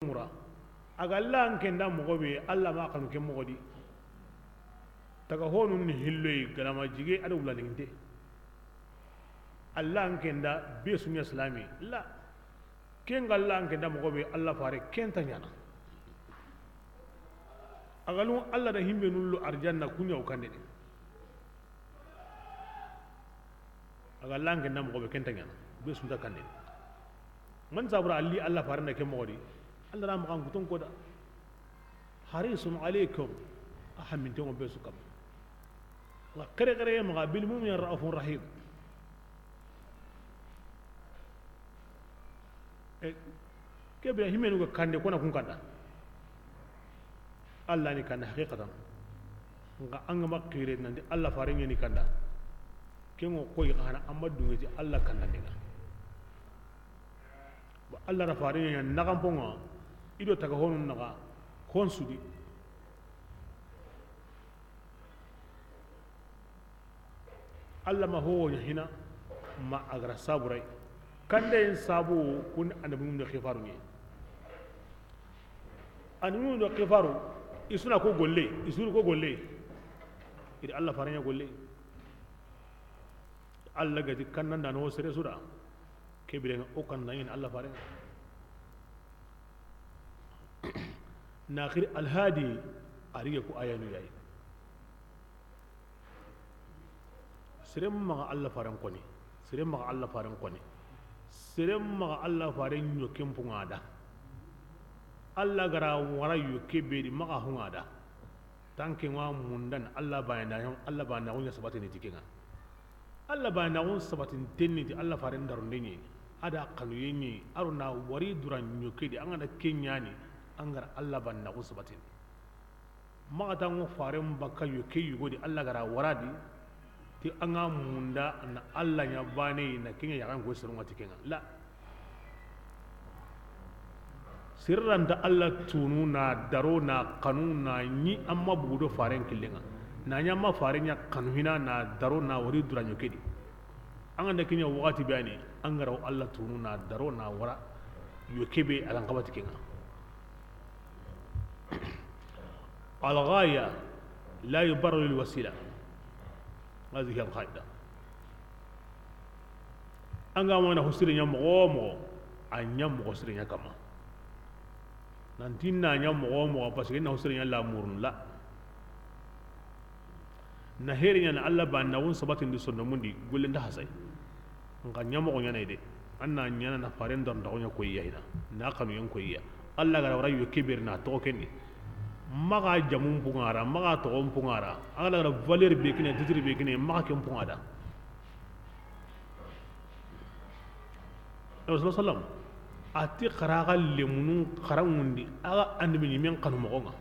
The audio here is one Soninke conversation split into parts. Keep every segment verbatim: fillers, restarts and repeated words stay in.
ŋura. A ga la an ke nda moxo be, Alla ma xanu ke moxo di. Taga honun ni hilloyi, galama jige, a do wulalinte. Alla an ke nda be su ɲa silami. La. Ken ga la an ke nda moxo be, Alla fare ken ta ɲana. A ga lu Alla da himbe nullu arjanna, ku ɲa o kande de. A ga la an ke nda moxo be, ken ta ɲana, be su nta kande. Man sabura alli Alla fare nda ke moxo di, Alla na maxan kuton ko da. Harisun alaykum, a haminten ŋo be su kam. Nga kere kere maxa, bil mu'minin ra'ufun rahim. E, ke bire himenu ga kande, kona kun kanda. Alla ni kanda haqiqatan. Nga an ga ma xire nanti Alla fare ɲa ni kanda. Ken ŋo koyi xa na amma dunŋe ti Alla kanda ni ga. Ba Alla ra fare ɲa naxan ponga, i do taga honun naxa, hon su di. Alla ma ho wo ɲa hina, ma a ga ra sabu ray. Kande en sabu kun annabi mun do xifaru ni. Annabi mun do xifaru, i su na ko golle, i su ko golle. I da Alla fare ɲa golle. Alla ga ti kannan da no sere su da. Ke bire o kannan ɲa ni Alla fare. Na xiri Alhadi, a ri ga ku ayanu yayi. Sere maxa Alla faren koni, sere maxa Alla faren koni, sere maxa Alla faren ɲo ken punga da. Alla ga ra wara yo ke be di maxa hunga da. Tanke wa mundan Alla bayanda, Alla bayanda ŋo ɲa sabatini ti kenga. Alla bayanda ŋo sabatinten ni ti Alla faren daronde ɲi, a da xanuye ɲi, a ro na wari dura ɲo ke di, an ga na ke ɲa ni, an ga ra Alla bayanda ŋo sabatini. Maxa ta ŋo faren baka yo ke yugo di, Alla ga ra wara di, ti an ga munda na Alla ɲa bane na ke ɲa yaxan ko sirunga ti kenga. La. Sirranta Alla tunu na daro na xanu na ɲi amma bugu do faren killenga. Na ɲa ma faren ɲa xanu hina na daro na wari dura ɲo ke di. An ga na ke ɲa waxati be ani, an ga ra wo Alla tunu na daro na wara yo ke be a ga n xabati kenga. الغاية لا يبرر الوسيلة. هذه هي القاعدة. An ga ma na ho sire ɲa moxo wo moxo, a ɲa moxo sire ɲa kama. Nanti na ɲa moxo wo moxo, parce que na ho sire ɲa la murun la. Na here ɲa na Alla ba na wun sabatindi sondomun di, golle nda hasay. Nxa ɲa moxo ɲa na yi de. An na ɲa na faren darontaxu ɲa koyi ya hina. Na xanuyen koyi ya. Alla ga ra wara yo ke be ri na toxo ken di. Maxa jamun punga ra, maxa toxon punga ra. Alla ga ra valeur be kine, titre be kine, maxa ken punga da. Rasulullah sallam, a ti xara ga lemunu xaranŋundi, a ga annabi ɲimen xanu moxo ŋa.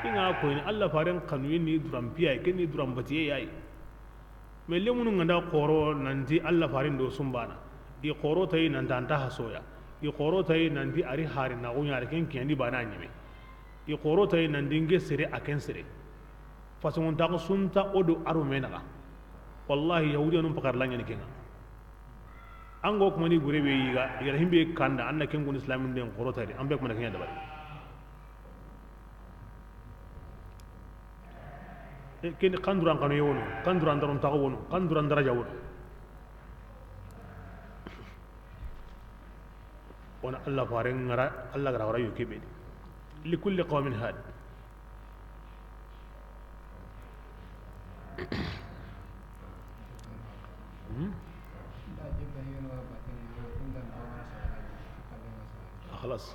Ke ŋa koyini, Alla faren xanuye ni duran piya yi, ke ni duran batiye ya yi. Mais lemunu ŋa nda xoro nanti Alla faren do sumbana. I xoro tayi nanti anta hasoya. I xoro tayi nanti a ri hari na xuɲare ken kiyandi bana ɲime. I xoro tayi nanti nke sere a ken sere. Façon ta ko sunta o do aro menaga. Wallahi, Yahudiyanun pakar laɲani kenga. An go kumani gure be yiga, yara himbe kanda, an na ken gun islamin den xoro tari, an be kumana kenya dabari. E, ken kanduran kanu yewono, kanduran daron tago wono, kanduran daraja wono. Wona Allah faren ngara, Allah gara wara yuke be. Li kulli qawmin had. Hmm? Ah, khalas.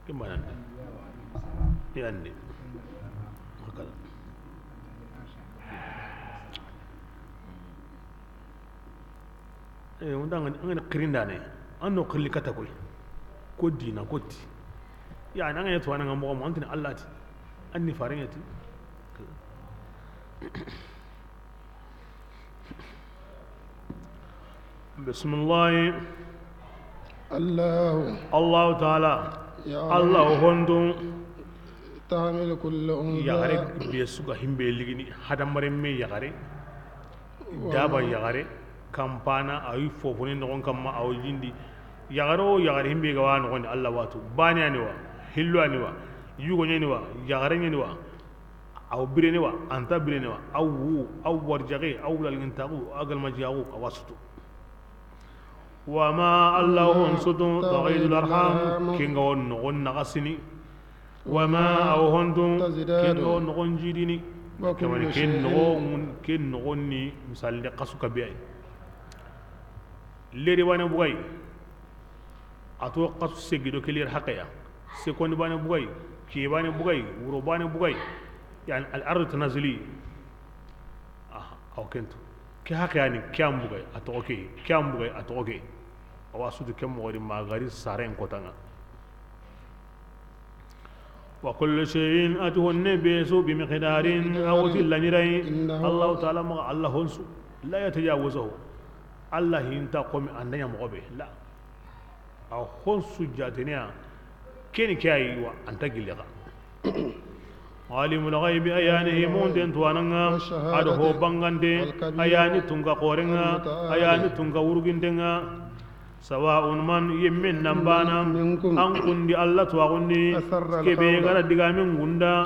Ke manan di? Yandi. Hakala. Eh, wonda an ga ni kirindane, an no kirli kata koy. Ko dina, ko ti. Yani, an ga ni to an ga moxo mo, an tini Allah ti. An ni faren ya ti. Bismillahi. Allahu. Allahu taala. Ya'lamu. Allah hondu. Tahmilu kullu unsa. Yaxare be su ga himbe ligini, hadamaren me yaxare, daba yaxare, Kampana, a yi fofoni noxon kamma, a wo jindi. Yaxare wo yaxare, himbe ga wa noxondi, Alla watu. Bane ani wa, hillo ani wa, yugo ɲani wa, yaxare ɲani wa, a wo birene wa, anta birene wa, a wu, a warjaxe, a wulalgintaxu, a galmajiyaxu, a wa sutu. Wa ma Alla hon sutu, tagidul arham, kinga wo noxon naxasini. Wa ma, a wo hontu, ken do noxon jidini. Kamani ken noxon, ken noxon ni misalinde xasu kabiyai. Leri bane bugay. A to xasu segi do ke leri haqeya. Sekondi bane bugay. Kiye bane bugay. Wuro bane bugay. Yani al ardu tanazuli. Ah, aw kentu. Ke haqeyani, ke an bugay, a toxo ke. Ke an bugay, a toxo ke. Awa sutu ke moxo di ma gari saren kotanga. Wa kullu shay'in, a ti honne be su, bi miqdarin, a wo ti laɲiray. Allahu taala maxa, Alla honsu, la yatajawazahu. Alla hinta komi an da ɲa moxo be, la. A honsu jateneya, keni ke ayi wa, anta gille xa. Alimul ghaibi, a yani himunten tuwananga, a do ho bangante, a yani tunka xorenga, a yani tunka wurgintenga. Sawa'un, man, yemmen nan bana, an kundi Alla tuwaxundi, kebe gara digamen gunda,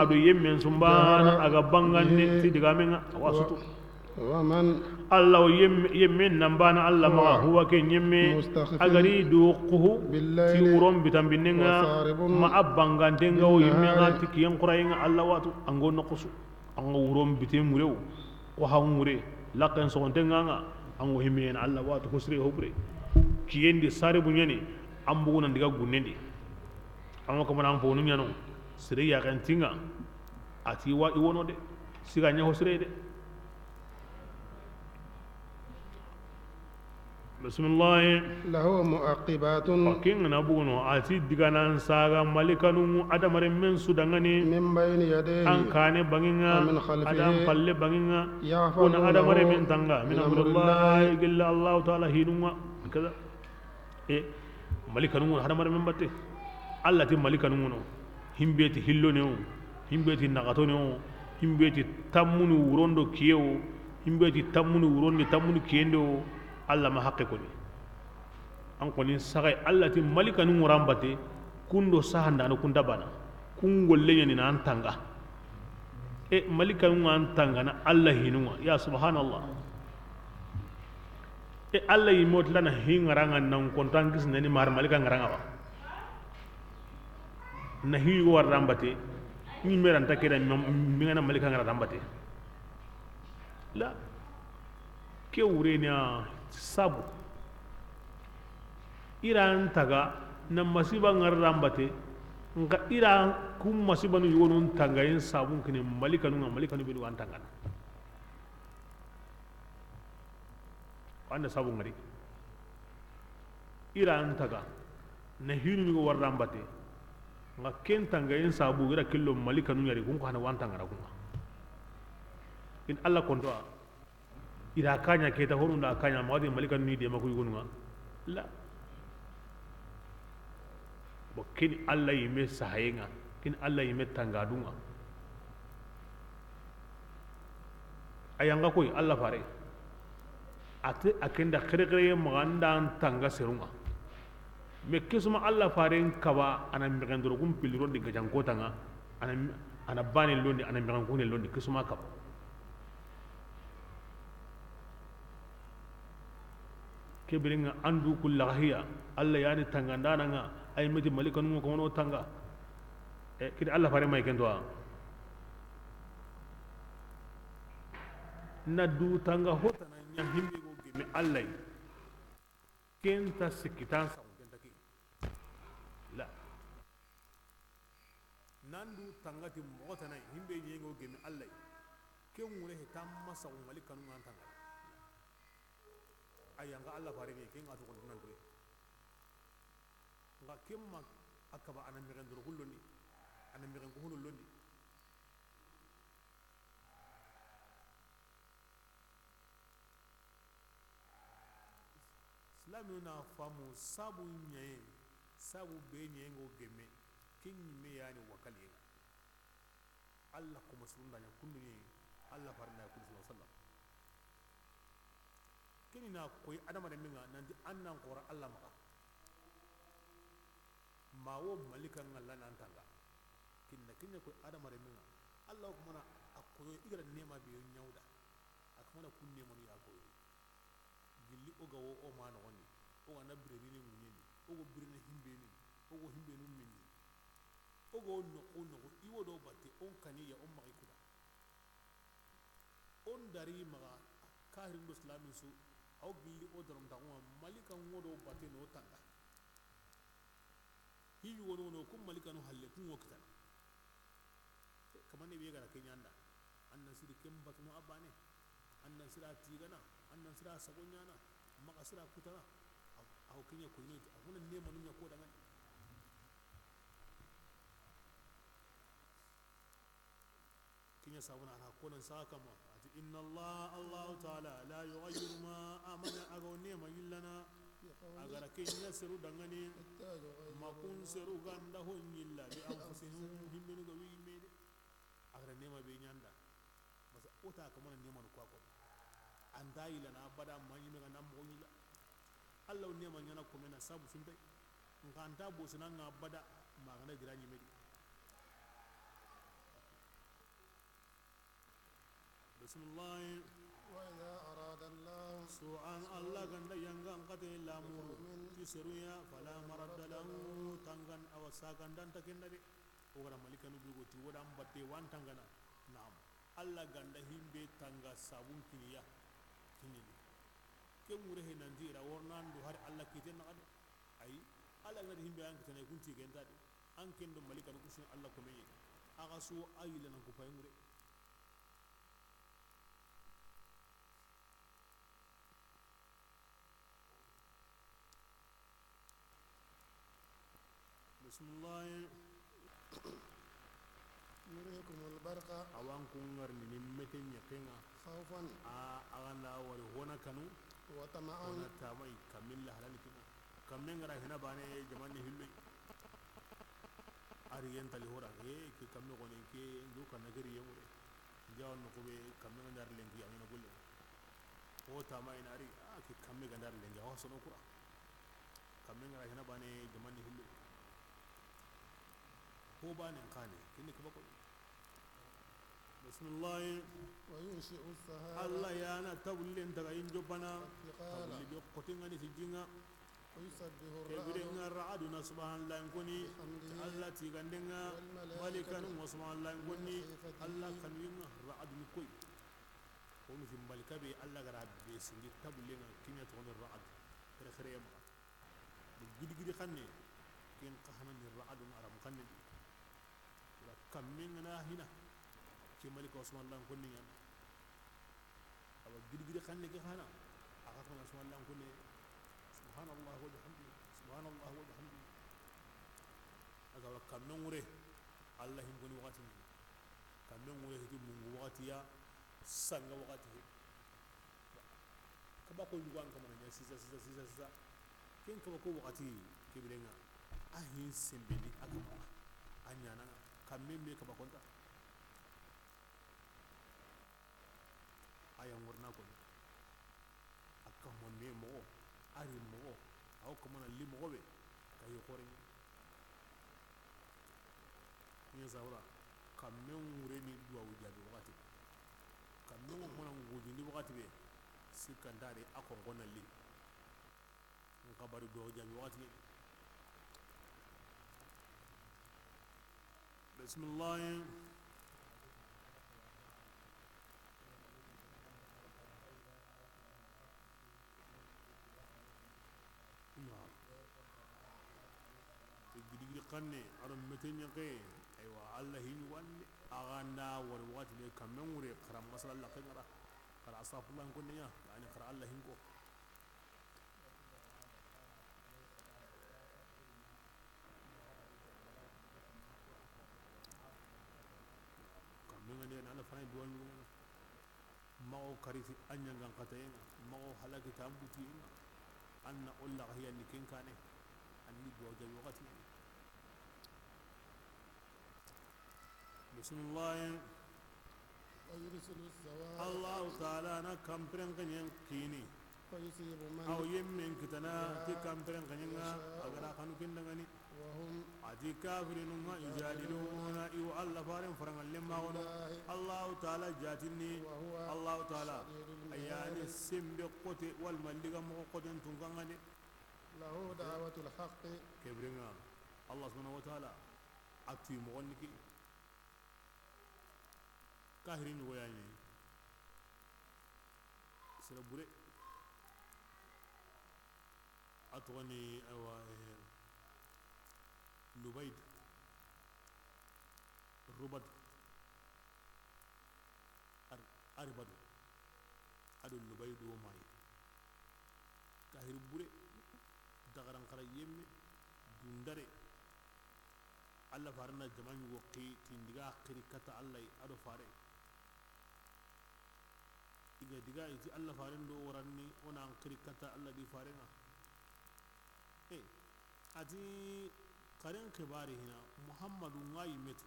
a do yemmen sumbana, a ga bangande ti digamen ŋa, a wa sutu. Alla wo yemmen nan bana Alla maxa, huwa ke yemme, a gari do kuhu ti wuron bitanbinnen ŋa, ma a banganten ŋa wo yemme ŋa ti kiyen xurayen ŋa, Alla watu, an go noxusu. An ga wuron biten ŋurew, ko han ŋure, lakken soxonten ŋa ŋa, an ga himeyen Alla watu ko sire hobure. Kiyen di sare buɲani, an bugu nan diga gunnen di. An ga kamana an fonu ɲano, sire yaxen tinga, a ti wa i wono de, siga ɲa ho sire de. Bisimilahi. Lahu mu'aqibatun. Wa ken ŋa na buguno, a ti diganan saga malikanun adamaren men su dangani. Min bayni yadayhi. An kane banginga. Wa min khalfihi. Adan palle banginga. Yahfazunahu. Kuna adamaren men tanga. Min amrillahi. Gilla Allahu taala hinunga. Kaza. E, malikanun adamaren men batte. Alla ti malikanun no. Himbe ti hillo ne o, himbe ti naxato ne o, himbe ti tammunu wurondo kiye o, himbe ti tammunu wurondi tammunu kiyende o, Alla ma haqqe koni. An koni saxay Alla ti malikanu ŋoran bate, kundo sahandano kunta bana, kun golle ɲani na an tanga. E, malikanu ŋa an tanga na Alla hinunga, ya subhanallah. E, Alla yimo tilana hi ŋaranga nan kontan kisnani mar malika ŋaranga ba. Na hi yugo wardan bate, ni meranta keda mingana malika ŋara dan bate. La, ke wureniya sabu. Iran taga na masiba ŋara dan bate, nka iran kum masiba nu yugo nun tanga yin sabun kini malikanu ŋa, malikanu binu an tangana. Anda sabu ŋari. Iran taga na hinu ni wardan bate. Nga ken tanga yin sabu ira killo malikanu ɲari kun ko hana wanta ngara kun. In Alla konto a. Ira kanya keta honu da kanya ma wadi malikanu ni de maku yugo nunga. La. Bo kini Alla yime sahayenga, kini Alla yime tangadunga. A yanga koy Alla fare. Ate a kenda xere xere ye maxa nda an tanga serunga. Mais kesuma Alla faren kaba ana mexen doro gum piliron di gajan kotanga, ana, ana bane londi, ana mexen kune londi, kesuma kaba. Kebiringa andu kulla hiya, Alla yani tanga ndana nga, ay meti malikanu ko wono tanga. E, kidi Alla fare may kendo a. Na du tanga hotana ɲa himbe go gemi Alla yi. Kenta sikitan sa kenta ki. La. Nandu tangati moxo tana yi, himbe ɲengo gemi Alla yi. Ke ŋure he tamma saxu malikanu ŋa an tanga. A yanga Alla fare ni, ke ŋa to kontinanto yi. Nga kemma a kaba ana mexen doro kullondi, ana mexen ko hono londi. Silaminu na famu sabu ɲaye, sabu be ɲaye ngo gemme, ken ɲimme yani wakaliye. Alla kuma surunda ɲa kundu ɲaye, Alla farnda ya kundu sallallahu alaihi wasallam. Ken ni na koyi adamarenmen ŋa nanti an nan xoora Alla maxa. Ma wo malikan ŋa la nan tanga. Ken ni na ken ɲa koyi adamarenmen ŋa. Alla wo ku mana a koyo i ga da neema be yo ɲa wo da. A ku mana kun neemanu ya koyo. Gilli o ga wo o ma noxon di, o ga na bire rini ŋuɲen di, o ga wo birene himben di, o ga wo himbenun min di, o ga wo noxo noxo, i wo do batte, o n kaniya, o maxa i kuda. O n dari maxa, kahirin do silamin su, a wo gilli o darontaxun ŋa, malikan ŋo do batte no tanga. Hi yugo no, no, kun malikanu halle, kun ŋo kitana. Kamane be ga da ke ɲa an da. An nan siri ken batunu a bane. An nan sira tigana, an nan sira sago ɲaana, maxa sira kutana. Aw, aw ke ɲa koyini, a kuna neemanu ɲa ko dangani. Ken ɲa sabuna a na ko nan saxa kama. A ti, inna Allah, Allahu Ta'ala, la yughayyiru ma, a ma ɲa a ga wo neema yillana, a ga ra ken ɲa seru dangani, ma kun seru ga nda ho yilla, bi anfusihim, himbenu ga wi me de. A ga ra neema be ɲa an da. Parce que o ta kamana neemanu ko a ko. An ta yillana abada ma ɲi me ga na moxo yilla. Alla wo neema ɲaana ko me na sabu sunte. N xa nta bosana ŋa abada ma ga na gira ɲi me di. Bismillah. وإذا أراد الله سوءا, Alla ga nda yanga n xate lamuru, بقوم, ti seru ya, فلا مرد له, tangan awa sagandan ta ken da de. O ga ra malikanu be go ti wo da an batte wa an tangana. Naam. Alla ga nda himbe tanga sabun kiniya. Kinini. Ke ŋure he nanti ra worna ndo hari Alla kite na de. Ay, Alla ga nda himbe an kitana kun ti genta de. An ken do malikanu kusin Alla ko me ɲi. A ga su a yillana ku pay ŋure. Bismillah. يريكم البرق. Awa an ku ŋarini ni mete ɲaxen ŋa. خوفا. A, a ga nda wari hona kanu. وطمعا. Hona tamai kamilla halani kinga. Kamme ŋa ra hina bane jamani hilloy. Ari yen tali hora, e, ke kamme xoni, ke ndu kanna geri yemure. Jawan no ko be kamme ŋa ndar lenki, a ŋa na golle. O tama ina ari, a, ke kamme ga ndar lenki, a wa sono kura. Kamme ŋa ra hina bane jamani hilloy. Ho bane n xane, kinni kaba ko. Bismillah. وينشئ السحاب. Alla ya na tabullen taga injo bana. الثقال. Tabulli be xote ŋa ni ti ji ŋa. ويسبح الرعد. Ke bire ŋa ra'adu na subhanallah n koni. بحمده. Alla tigande ŋa. والملائكة. Malikanu ŋa subhanallah n koni. من خيفته. Alla kanu ŋa ra'adu ni koy. Ko mi ti malika be Alla ga ra be singi tabullen ŋa kiɲa to ni ra'ad. Xere xere yamba. Gidigidi xanne, ken xa hana ni ra'adun aram xanne. Wala kamme ŋa na hina, ke malika Usman lan konni ɲa. Awa gidigidi xanne ke hana, a xa kona Usman lan konni. Subhanallah wa bihamdi, subhanallah wa bihamdi. A ga wa kamme ŋure, Alla hin koni waxati ni. Kamme ŋure hiti mungu waxati ya, sanga waxati he. Kaba ko yugo an kamana ɲa sisa, sisa, sisa, sisa. Ken kaba ko waxati ke bire ŋa. A hin sembendi a kamana. A ɲaana ŋa. Kamme me kaba konta. A ya ŋorna ko. A kama me moxo. A ri moxo. A wo kamana li moxo be. Ka yi xore. Ɲa sawra, kamme ŋure ni duwawu jaabi waxati. Kamme ŋo mana ŋujindi waxati be, sikkanta de a xonxo na li. N xabari duwawu jaabi waxati. Bismillah. Naam. Ke gidigidi xanne, a do mete ɲaxe, aywa, Alla hin wande, a ga nda wari waxati be, kamme ŋure, xara masala laxe ŋa ra, xara astafurlah n konne ɲa, yani xara Alla hin ko. Kamme ŋa ni, Alla fana duwa ɲugana. Maxo kariti a ɲangan xatayen ŋa, maxo halaki ta an butiyen ŋa, an na o laxa hiyandi ken kane, an ni duwa jabi waxati. Bismillah. ويرسل السواعق. Allahu Taala na kanpiren xeɲen kini. Aw yemmen kitana ti kanperen xaɲen ŋa, a ga ra xanu ken danŋa ni. A ti kafirinun ŋa, yujadiluna, i wo Alla faren faranŋallen ma xono. Allahu taala jatinni, Allahu taala a yan ni senbe xote, walla ma liga moxo xoten tunkanŋa de. Lahu da'watul haqqi. Ke biren ŋa, Allah subhanahu wa taala a tuyi moxon ni ke. Kahiri ɲogo ya ɲi sere bure. A toxo ni, awa, eh, Lubayd, Rubad, Ar-, Aribadu, a do Lubaydu wo mayi. Kahiri bure, daxaran xara yemme, dundare. Alla faren na jama ɲogo xi, ti n diga xiri kata Alla yi, a do fare. I ga diga i ti Alla faren do waranni, o na n xiri kata Alla di faren ŋa. E, a ti xaren xibari hina, Muhammadu ŋa yimme tu.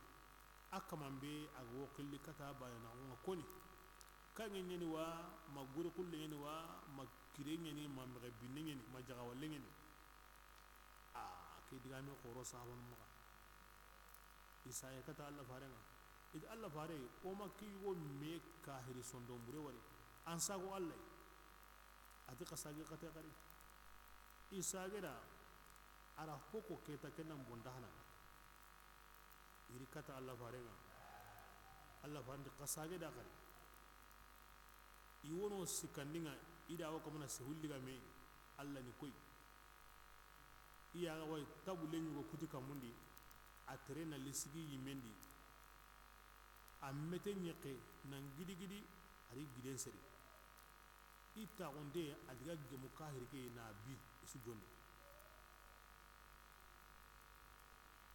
A kaman be a ga wo xilli kata baane na ŋa koni. Kaŋŋe ɲeni wa, ma gure xulle ɲeni wa, ma kire ɲeni, ma mexe binne ɲeni, ma jaxawalle ɲeni. A ke digame xoro sahabanu maxa. I saage kata Alla faren ŋa. I ti Alla fare, o ma ke yugo me kahiri sondon bure wari. An sago Alla yi. A ti xa saage kate xari. I saage da, a ra hoko keta kenan bonda hana. I ri kata Alla faren ŋa. Alla faren ti xa saage da xari. I wono sikkandi ŋa, i da wo kamana sehulli ga me, Alla ni koy. I ya ga way tabu le ɲugo kuti kamundi, a tere na lisigi yimendi. A mete ɲexe nan gidi gidi, a ri giden seri. I taxunde a diga gemu kahiri ke na bi, i su jondi.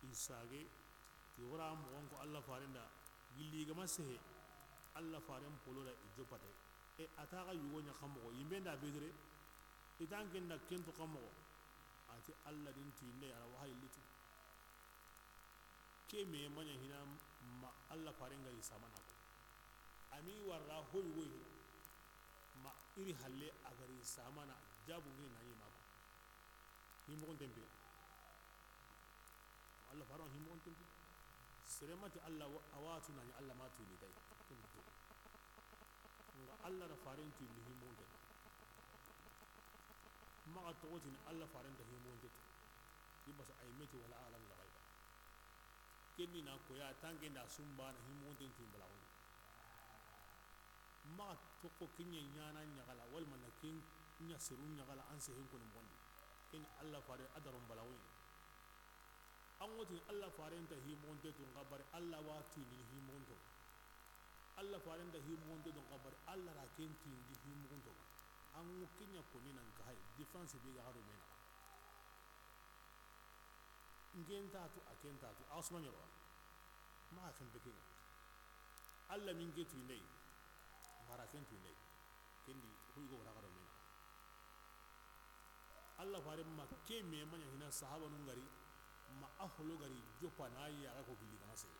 I saage ti wara moxon ko Alla faren da, gilli i ga ma sehe, Alla faren polo da i jopate. E a ta ga yugo ɲa xa moxo, yimbe nda bedire, i tan ken da ken tu xa moxo. A ti Alla din tuyinde, a ra wahayi liti. Ke me maɲa hina ma Alla faren ga ri samana ko. A mi warra hoy woy hina. Ma i ri halle a ga ri samana jabu ngini na ɲi ma ko. Himoxon tempe. Alla faren himoxon tempe. Sere ma ti Alla wa-, a wa tu na ɲi Alla ma tu ni tay. Nga Alla da faren tu ni himoxon tempe. Maxa toxo tini Alla faren ta himoxon tempe. Di basa ay meti wala alam la ghaiba. Kenni na koya tanke nda sumba na himoxon tempe balaxu. Maxa toxo ke ɲa ɲana ɲaxala, walla ma na ke ɲa seru ɲaxala, an sehen koni moxondi. Ken Alla fare a daron balaxu. An ŋo tini Alla faren ta himoxonte tu, n xa bari Alla wa tuyindini himoxonto. Alla faren ta himoxonte tu, n xa bari Alla ra ken tuyindi himoxonto. An ŋo ke ɲa koni nan ka hay, différence be ga xa do me naxa. N ken ta tu, a ken ta tu, a Usman yoro. Ma a ken be ke ŋa. Alla min ke tuyindey, n xa ra ken tuyindey. Kendi, xuy go wara xa do me naxa. Alla faren ma ke me maɲa hina sahabanu ngari, ma a holo gari joppa na yaxe ko gilli kana sere.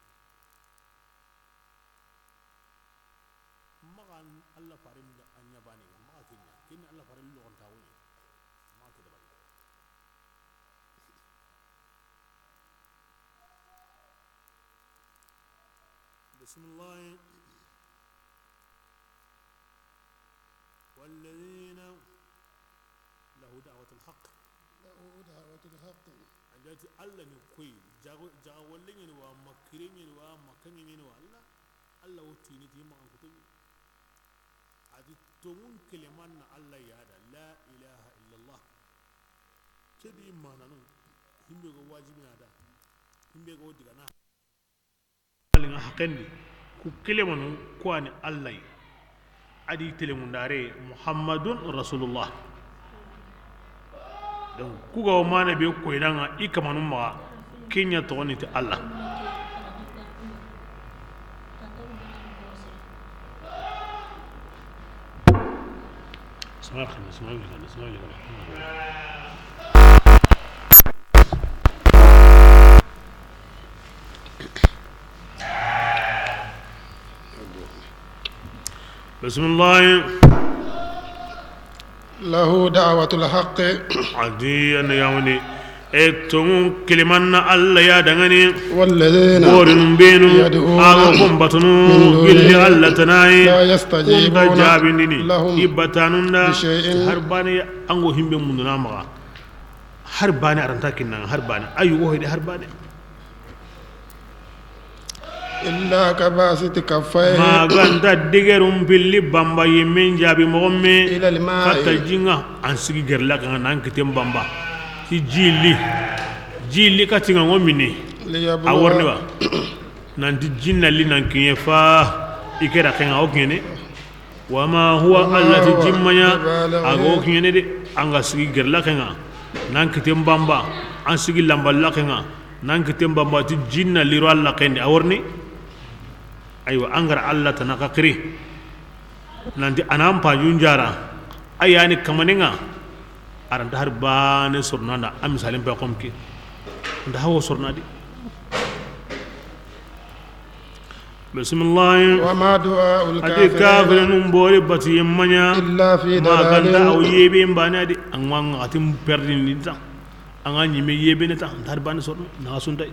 Maxa Alla faren da a ɲa bane, maxa ke ɲa. Ken ni Alla faren loxon ta woni. Maxa ke dabari. بسم الله. والذين له دعوة الحق. له دعوة الحق. A jati Alla ni koy, jago, jaga walle ɲeni wa, ma kire ɲeni wa, ma kaŋe ɲeni wa, Alla, Alla wo tini ti ma an kutu. A di toŋun keleman na Alla yada, la ilaha illallah. Kedi mananu, himbe go wajibina da, himbe go digana. Alinga hakendi, ku kelemanu, ku ani Alla yi. A di telemundare, Muhammadun Rasulullah. Donc, ku ga wo mana be koyna ŋa, i kamanu maxa, ke ɲa toxoni ti Alla. بسم الله. له دعوة الحق. A di yana yawni. E tonŋu kilimanna Alla ya dangani. والذين Borinun benu. يدعون Ago kumbatunu. من دونه Gilli Alla tanayi. لا يستجيبون Kunta jabindini. لهم I batanunda. بشيء. Har bane ango himbe munduna maga. Har bane aranta kinna, har bane. Ayu wo hede har bane. إلا كباسط كفيه Maganta digerum pilli bamba yimmen jabi mogomme. إلى الماء Katta jinga, an sigi gerla kan nan kiten bamba. Ti jili. Jili katinga ngomini. ليبلغ A worni ba. Nanti jinna li nan kiye fa. Ikera kenga o kene. وما هو وما Alla ti هو jimmanya ببالغه Ago kiñene de. An ga sigi gerla kenga. Nan kiten bamba. An sigi lamballa kenga. Nan kiten bamba ti jinna liro Alla kendi. A worni. Aywa, an gara Alla tana ka kiri. Nanti anan pajun jara. Ayani kamanenga. Aranta har bane sornanda. A misalin pa kom ki. Nda hawo sornadi. Bisimilahi. وما دعاء A di الكافرين kafirinun bori bati yemmanya. إلا في Maganta ضلال aw yebe mbane a di. An wa nga atim perdin dinta. An ga ñime yebe ne ta. Ntar bani sorno. Na suntai.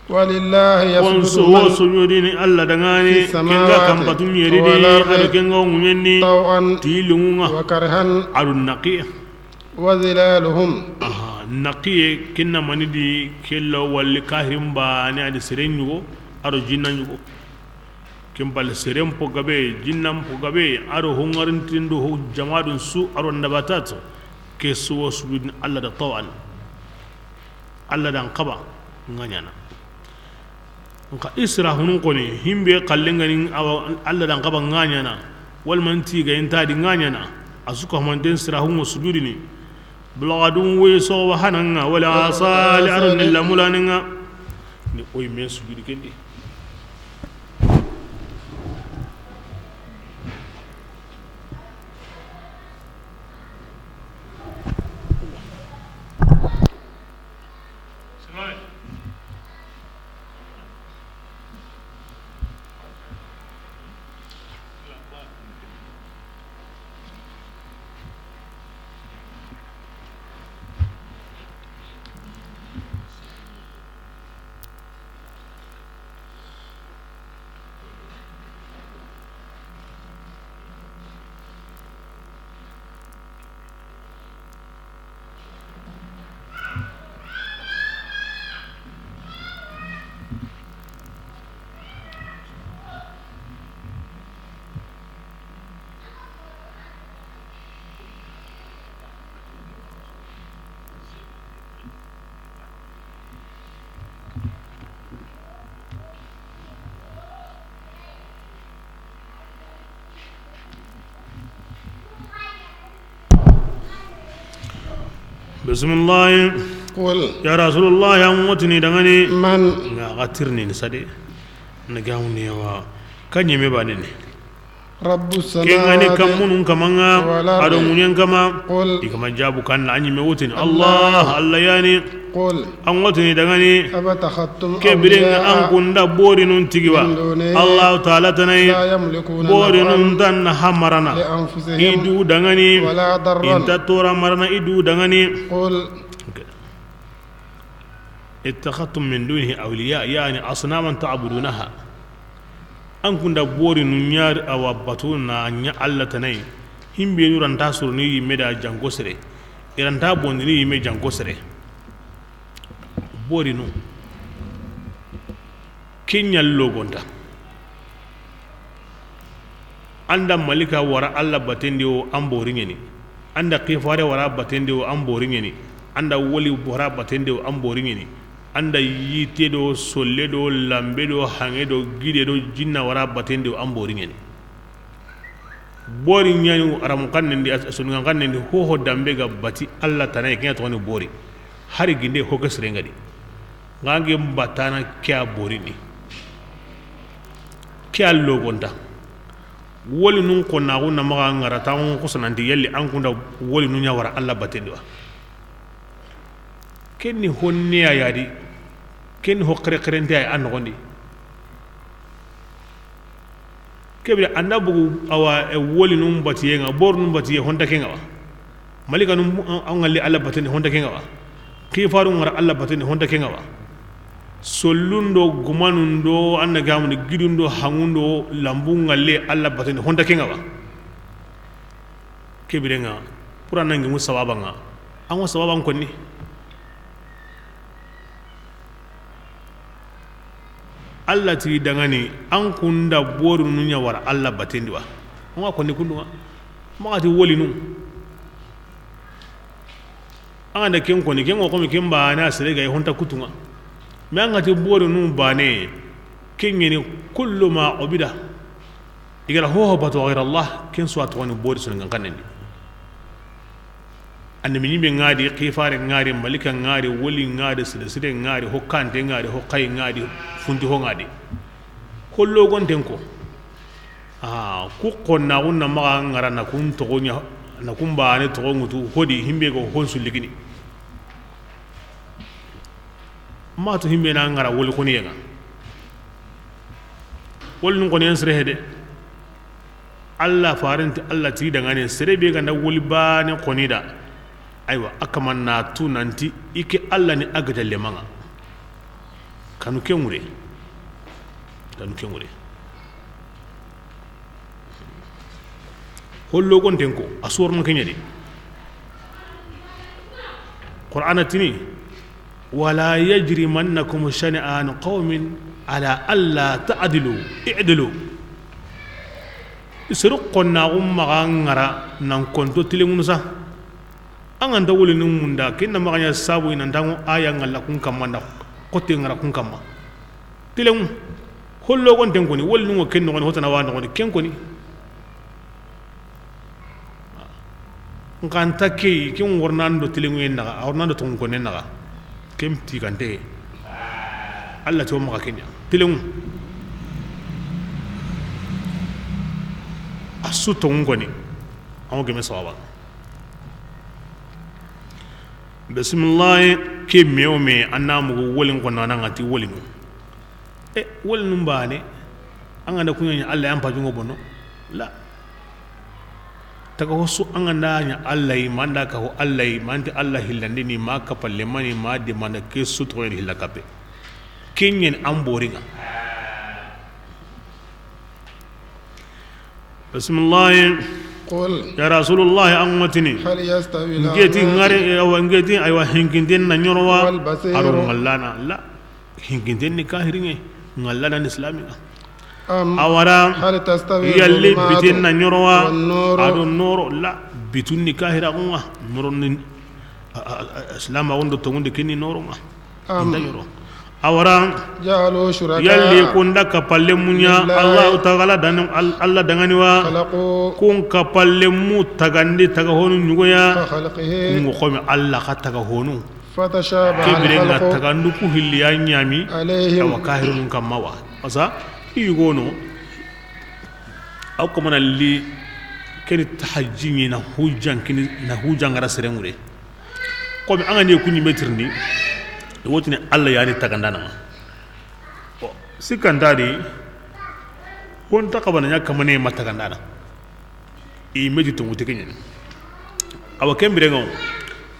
ولله Kon يسجد su wo من sujudini Alla dangani. في السماوات Kenga kambatu ñeri di. والأرض Ado kenga ŋuñenni. طوعا Ti lungunga. وكرها Ado naqiya. وظلالهم. Aha, naqiye kinna mani di kello walli kahirin bane a di seren ñugo, ado jinna ñugo. Ken bal seren po gabe, jinnan po gabe, ado hungarintindo ho jamadun su, ado nabatat. Ke su wo sujudin Alla da tawan. Alla dan kaba, nganyana. Nka i sirahunun koni, himbe kallengani awa, Alla dan kaba nganyana, walma nti ga inta di nganyana, a su ka humanten sirahun wo sujudini, bulagadun woyi soxoba hananga, wala asali aro ni lamulaninga, ni oyi men sujudi kendi. Bisimilahi. قل. Ya Rasulullah, ya ŋotini dangani. من. Nga ga tirni ni sade. Na gawni wa. Ka ñeme banene. رب السماوات. Kengani kammunun kamanga. والأرض. Ado ŋuñen kama. قل. I kama jabu kan na a ñeme wotini. الله. Allah, Allah yani. قل. An wotini dangani. أتخذتم Ke biren أولياء an kunda borinun tigiba. من دونه Allah Ta'ala tanai. لا يملكون Borinun نفعا tan hamarana. لأنفسهم Idu dangani. ولا ضرا. Inta tora marana idu dangani. قل. اتخذتم من دونه أولياء، يعني أصناما تعبدونها. An kunda borinun ña awa batu na ña Allah tanai. Himbenu ranta suruni yimme da janko sere. Iranta bondini yimme janko sere. Borinu. Kenya logonta. Anda malika wara Allah batendi o an bori ñeni. Anda kifare wara batendi o an bori ñeni. Anda woli wara batendi o an bori ñeni. Anda yite do, solle do, lambe do, hange do, gide do, jinna wara batendi o an bori ñeni. Bori ñani aramu kannen di, as-, sunungan kannen di, ho ho dambe ga bati Allah tana, kenya toni bori. Hari ginde ho ke sirengadi. Ngange mbatana kya borini. Kya logonta. Woli nun konna guna maga ngara tawon kusananti yalli an kunda woli nun ya wara Allah batendi wa. Kenni honne ya yadi. Kenni ho kere kerente ay an nogondi. Kebire an da bugu awa, e, wolinun batiye ŋa, borunun batiye, honta ke ŋa wa. Malikanun, an ŋalli Alla bateni, honta ke ŋa wa. Kifarun ŋara Alla bateni, honta ke ŋa wa. Sollun do gumanun do an na gamuni gidun do hangun do lambun ŋalle Alla bateni, honta ke ŋa wa. Kebire ŋa, pour an na ngimu sababa ŋa, an ŋo sababan konni. Alla ti dangani, an kunda borinu ɲa wara Alla batendi wa. An ga konni kundu ŋa, maxa ti wolinu. An ga da ken konni, ken ŋo komi ken bana sere ga yi honta kutu ŋa. Mais an ga ti borinu bane, ken ŋeni kullu ma ubida. I ga ra hoho batu ghayra Allah, ken su a toxoni bori soninkan xannen di. Annabi ɲimme ŋa di, xifare ŋa di, malika ŋa di, woli ŋa di, sire sire ŋa di, ho kante ŋa di, ho xayi ŋa di, funti ho ŋa di. Hollo gonten ko. Ah, ku xonnaxun na maxa ŋara na kun toxo ɲa, na kun bane toxo ŋutu, hodi himbe go hon sulligini. Maxa tu himbe na ŋara woli koniye ŋa. Wolinu koniyen sere hede. Alla farenti, Alla ti dangane, sere be ga na woli bane koni da. Aywa, a kaman na tu nanti i ke Alla ni a gajalle maŋa. Kanu ke ŋure. Kanu ke ŋure. Hollo gonten ko, a sorno ke ɲa di. Qur'ana tini, wala yajrimannakum shana'anu qawmin ala alla ta'dilu, i'dilu. Seru xonnaxu maxa ŋara nan konto tileŋunu sa. An ga nta wolini munda, ken na maxa ɲa sabu i nan ta ŋo a ya ŋalla kun kamma nda xote ŋara kun kamma. Tileŋu, hollo gonten koni, wolinu ŋo ken noxoni, hotana wa noxoni, ken koni. Nxa nta ke yi, ken wornando tileŋuye naxa, a wornando toxon konnen naxa. Ken ti kante. Alla ti o maxa ke ɲa. Tileŋu. A su toxon koni. An ŋo geme sawaba. Bisimilahi, ke me o me, an na mugu wolin konna, an ŋa ti wolinu. E, wolinu bane, an ga na kuɲa ɲa Alla ya, an pajungo bono. La. Taga hosu an ga na ɲa Alla yi, ma an da ka ho Alla yi, ma an ti Alla hillandini, ma kapalle mani, ma de mana ke su toxo hilla kape. Ken ɲa ni an bori ŋa. Bisimilahi. قل Ya Rasulullahi, an ŋa tini. هل يستوي الأعمى N ke ti ŋari, awa, n ke ti, aywa, hinkinten na ɲoro wa. والبصير A do ŋallana, la. Hinkinten ni kahiriŋe, ŋallana ni islamiŋa. أم A wara, هل تستوي yalli الظلمات biten na ɲoro wa. والنور A do noro, la. Bitun ni kahiraxuŋa, noro ni, a, a, a, islamaxun do toŋundi ken ni noroŋa. Am. Inta ɲoro. A wara, جعلوا شركاء yalli kun da kapalle muɲa, لله Allahu Taala dan, Al-, Alla dangani wa. خلقوا Kun kapalle mu tagandi taga honu ɲugoya. كخلقه Kun ŋo xomi Alla xa taga honu. فتشابه Ke bire ŋa الخلق tagandu ku hilli ya ɲami. عليهم Awa kahirun kamma wa. Asa, i yugono. Aw kamana li, keni tahajji ɲi na hujjan kini, na hujjan ŋara sere ŋure. Komi an ga ni ku ɲi me tirindi, i wotini Alla ya ni tagandana. Bon, sikka nta di, honta xabana ɲa kamane ma tagandana. I me ti tongu teke ɲani. Awa ken bire ŋa,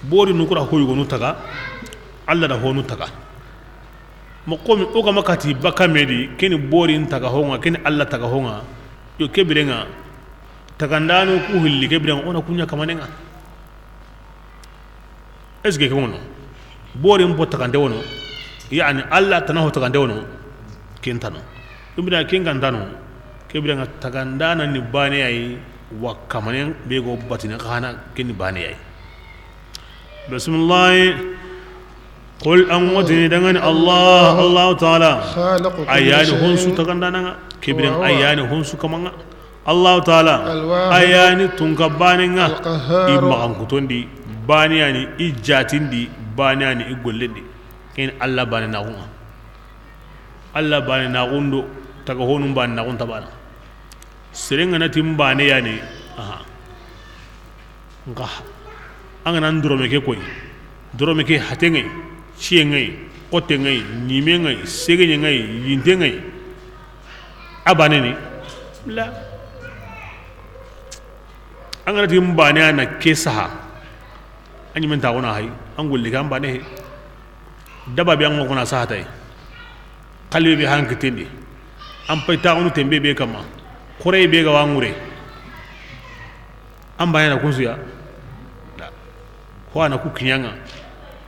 bori nu kura hoyugonu taga, Alla da honu taga. Ma komi o ga ma kati baka me di, keni bori n taga hoŋa, keni Alla taga hoŋa. Yo ke bire ŋa, tagandanu ku hilli ke bire ŋa, o na ku ɲa kamane ŋa. Est-ce que ke wono? Bori n bo tagande wono. Yani Alla tana ho tagande wono. Ken tano. Ibra ken gantano. Ke bire ŋa tagandana ni bane yayi, wa kamane be go batini xana ken ni bane yayi. Bisimilahi. Qul, an ŋa tini dangani Allah, Allahu Taala. خالق كل شيء A ya ni honsu tagandana ŋa. Ke bire ŋa وهو a ya ni honsu kamaŋa. Allahu Taala, الواحد a ya ni tunka bane ŋa, القهار i maxankutondi bane yani, i jatindi bane yani, i gollendi. Ken Alla bane naxuŋa. Alla bane naxundo, taga honu bane naxun tabana. Sere ŋa na ti n bane yani, aha. Nxa, an ga na n dorome ke koyi, dorome ke hate ŋa yi, ciye ŋa yi, xote ŋa yi, ɲime ŋa yi, segeɲe ŋa yi, yinte ŋa yi, a bane ni. La. An ga na ti n baane ya na ke saha, an ɲi men ta xo na hay, an golle ke an baane he. Daba be an ŋa xo na saha tay. Xalbe be han kitendi. An pay ta xo nu tembe be kama. Xore be ga wa ŋure. An baane na kunsuya. Ho a na ku kiɲaŋa.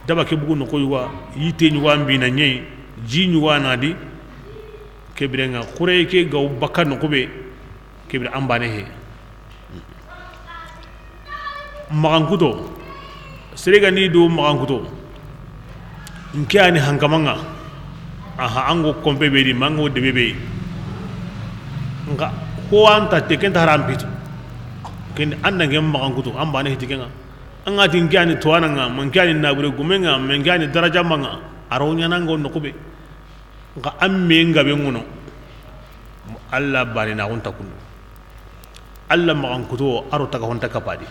Daba ke bugu noxo yuga, yitte ɲuga n bina ɲeyi, ji ɲuga na di. Ke birenŋa xureye ke gaw bakka noxu be. Ke bire an baane he. Maxankuto. Sere ga ni do maxankuto. N ke a ni hankamaŋa. Aha, an go konpe be di, ma an go debe be. Nxa ho an ta te ken ta haram pitu. Ken an da ŋe maxankuto, an baane hiti kenŋa. An ga ti n ke a ni tuwaanaŋa, ma n ke a ni nabure gumeŋa, ma n ke a ni daraja maŋa, a ro ɲaana ŋa wo noxu be. Nxa an me n gabe ŋono, Alla baane na xo nta kundu. Alla maxankuto, a ro taga xo nta kapa di.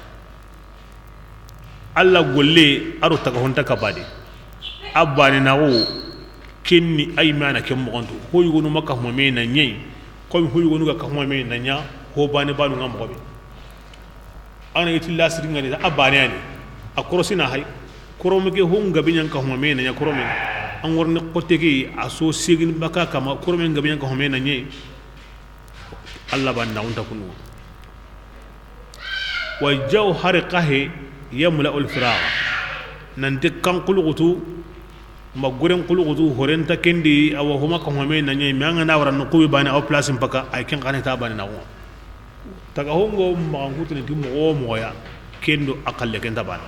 Alla golle, a ro taga xo nta kapa di. A baane na xo, ken ni ay mana ken moxontu. Ho yogonu ma ka huma me na ɲeyi, komi ho yogonu ga ka huma me na ɲa, ho baane baanu ŋa moxo be. An ga na giti lasiri ŋa ni a baane ya ni. A korosina hay. Korome ke ho n gabe ɲa n ka huma me na ɲa korome. An worni xote ke a so segini baka kama korome n gabe ɲa n ka huma me na ɲe. Alla baane na xo nta kunu. Wa jawhari qahe yamla ul firaga. Nanti kan xuluxutu. Ma goren xuluxutu, horenta kendi, awa homa ka home na ɲe, me an ga na wara no kubi baane, awa place mpaka, ay ken xane ta baane na xo. Taga hongo maxankutini ti moxo wo moxo ya, kendo a xalle ken ta baane.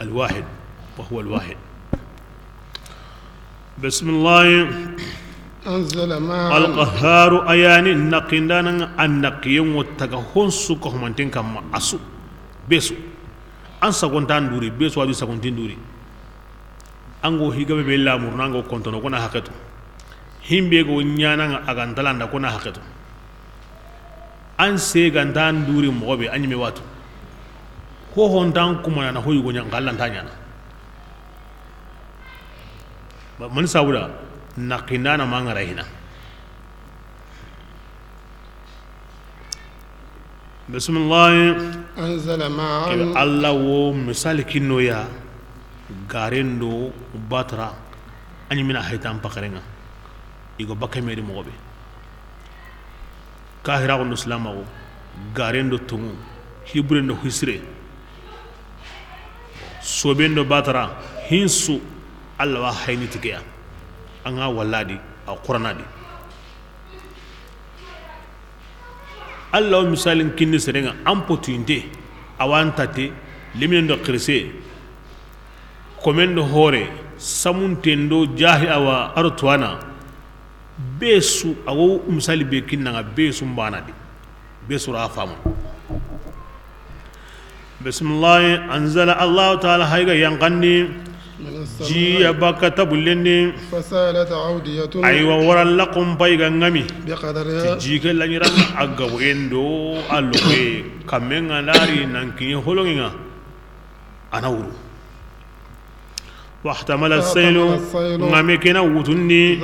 Alwahid, wa huwa alwahid. Bisimilahi. Anzala ma'an. Alqaharu, a ya ni naqindana ŋa, a naqiyen ŋo taga honsu ka humanten kamma, a su, be su. An sagontan duri, be su a du sagontin duri. An go higabe be lamuruna, an go kontono, kona haketu. Himbe go ɲana ŋa, a ga ntalanda, kona haketu. An segantan duri moxo be, a ɲime watu. Hohontan kumana na hoyi go ɲa, nxa Alla nta ɲana. Ba-, mani sabuda, naqindana ma ŋara hina. Bisimilahi. Anzala ma'an. Kebe Alla wo misali kinno ya, garen do batara, a ɲimina haytan pakarenŋa. I go bakka meri moxo be. Kahiraxu ndo silamaxu, garen do tonŋu, hiburen do hisire, soben do batara, hinsu, Alla wa hayni ti ke ya. An ga walla di, a Qurana di. Alla wo misalin kinni serenŋa, an potuyinte, a wa an tatte, leminen do xirise, komen do hore, samunten do jahi, awa, a ro tuwana. Be su, a wo misali be kinna ŋa, be su mbana di. Be su ra famu. Bisimilahi, anzala Allahu taala, hayga yanqandi, ji ya bakka tabullendi. Fasalat awdiyatun. Aywa, wara laxun pay ga ŋami. Biqadariha. Ti ji ke laɲiran a gaboyen do a loxoye. Kammen ŋa nari nan kiɲe holonŋen ŋa. A na wuru. Wahtamala sailu, ŋame ke na wutundi,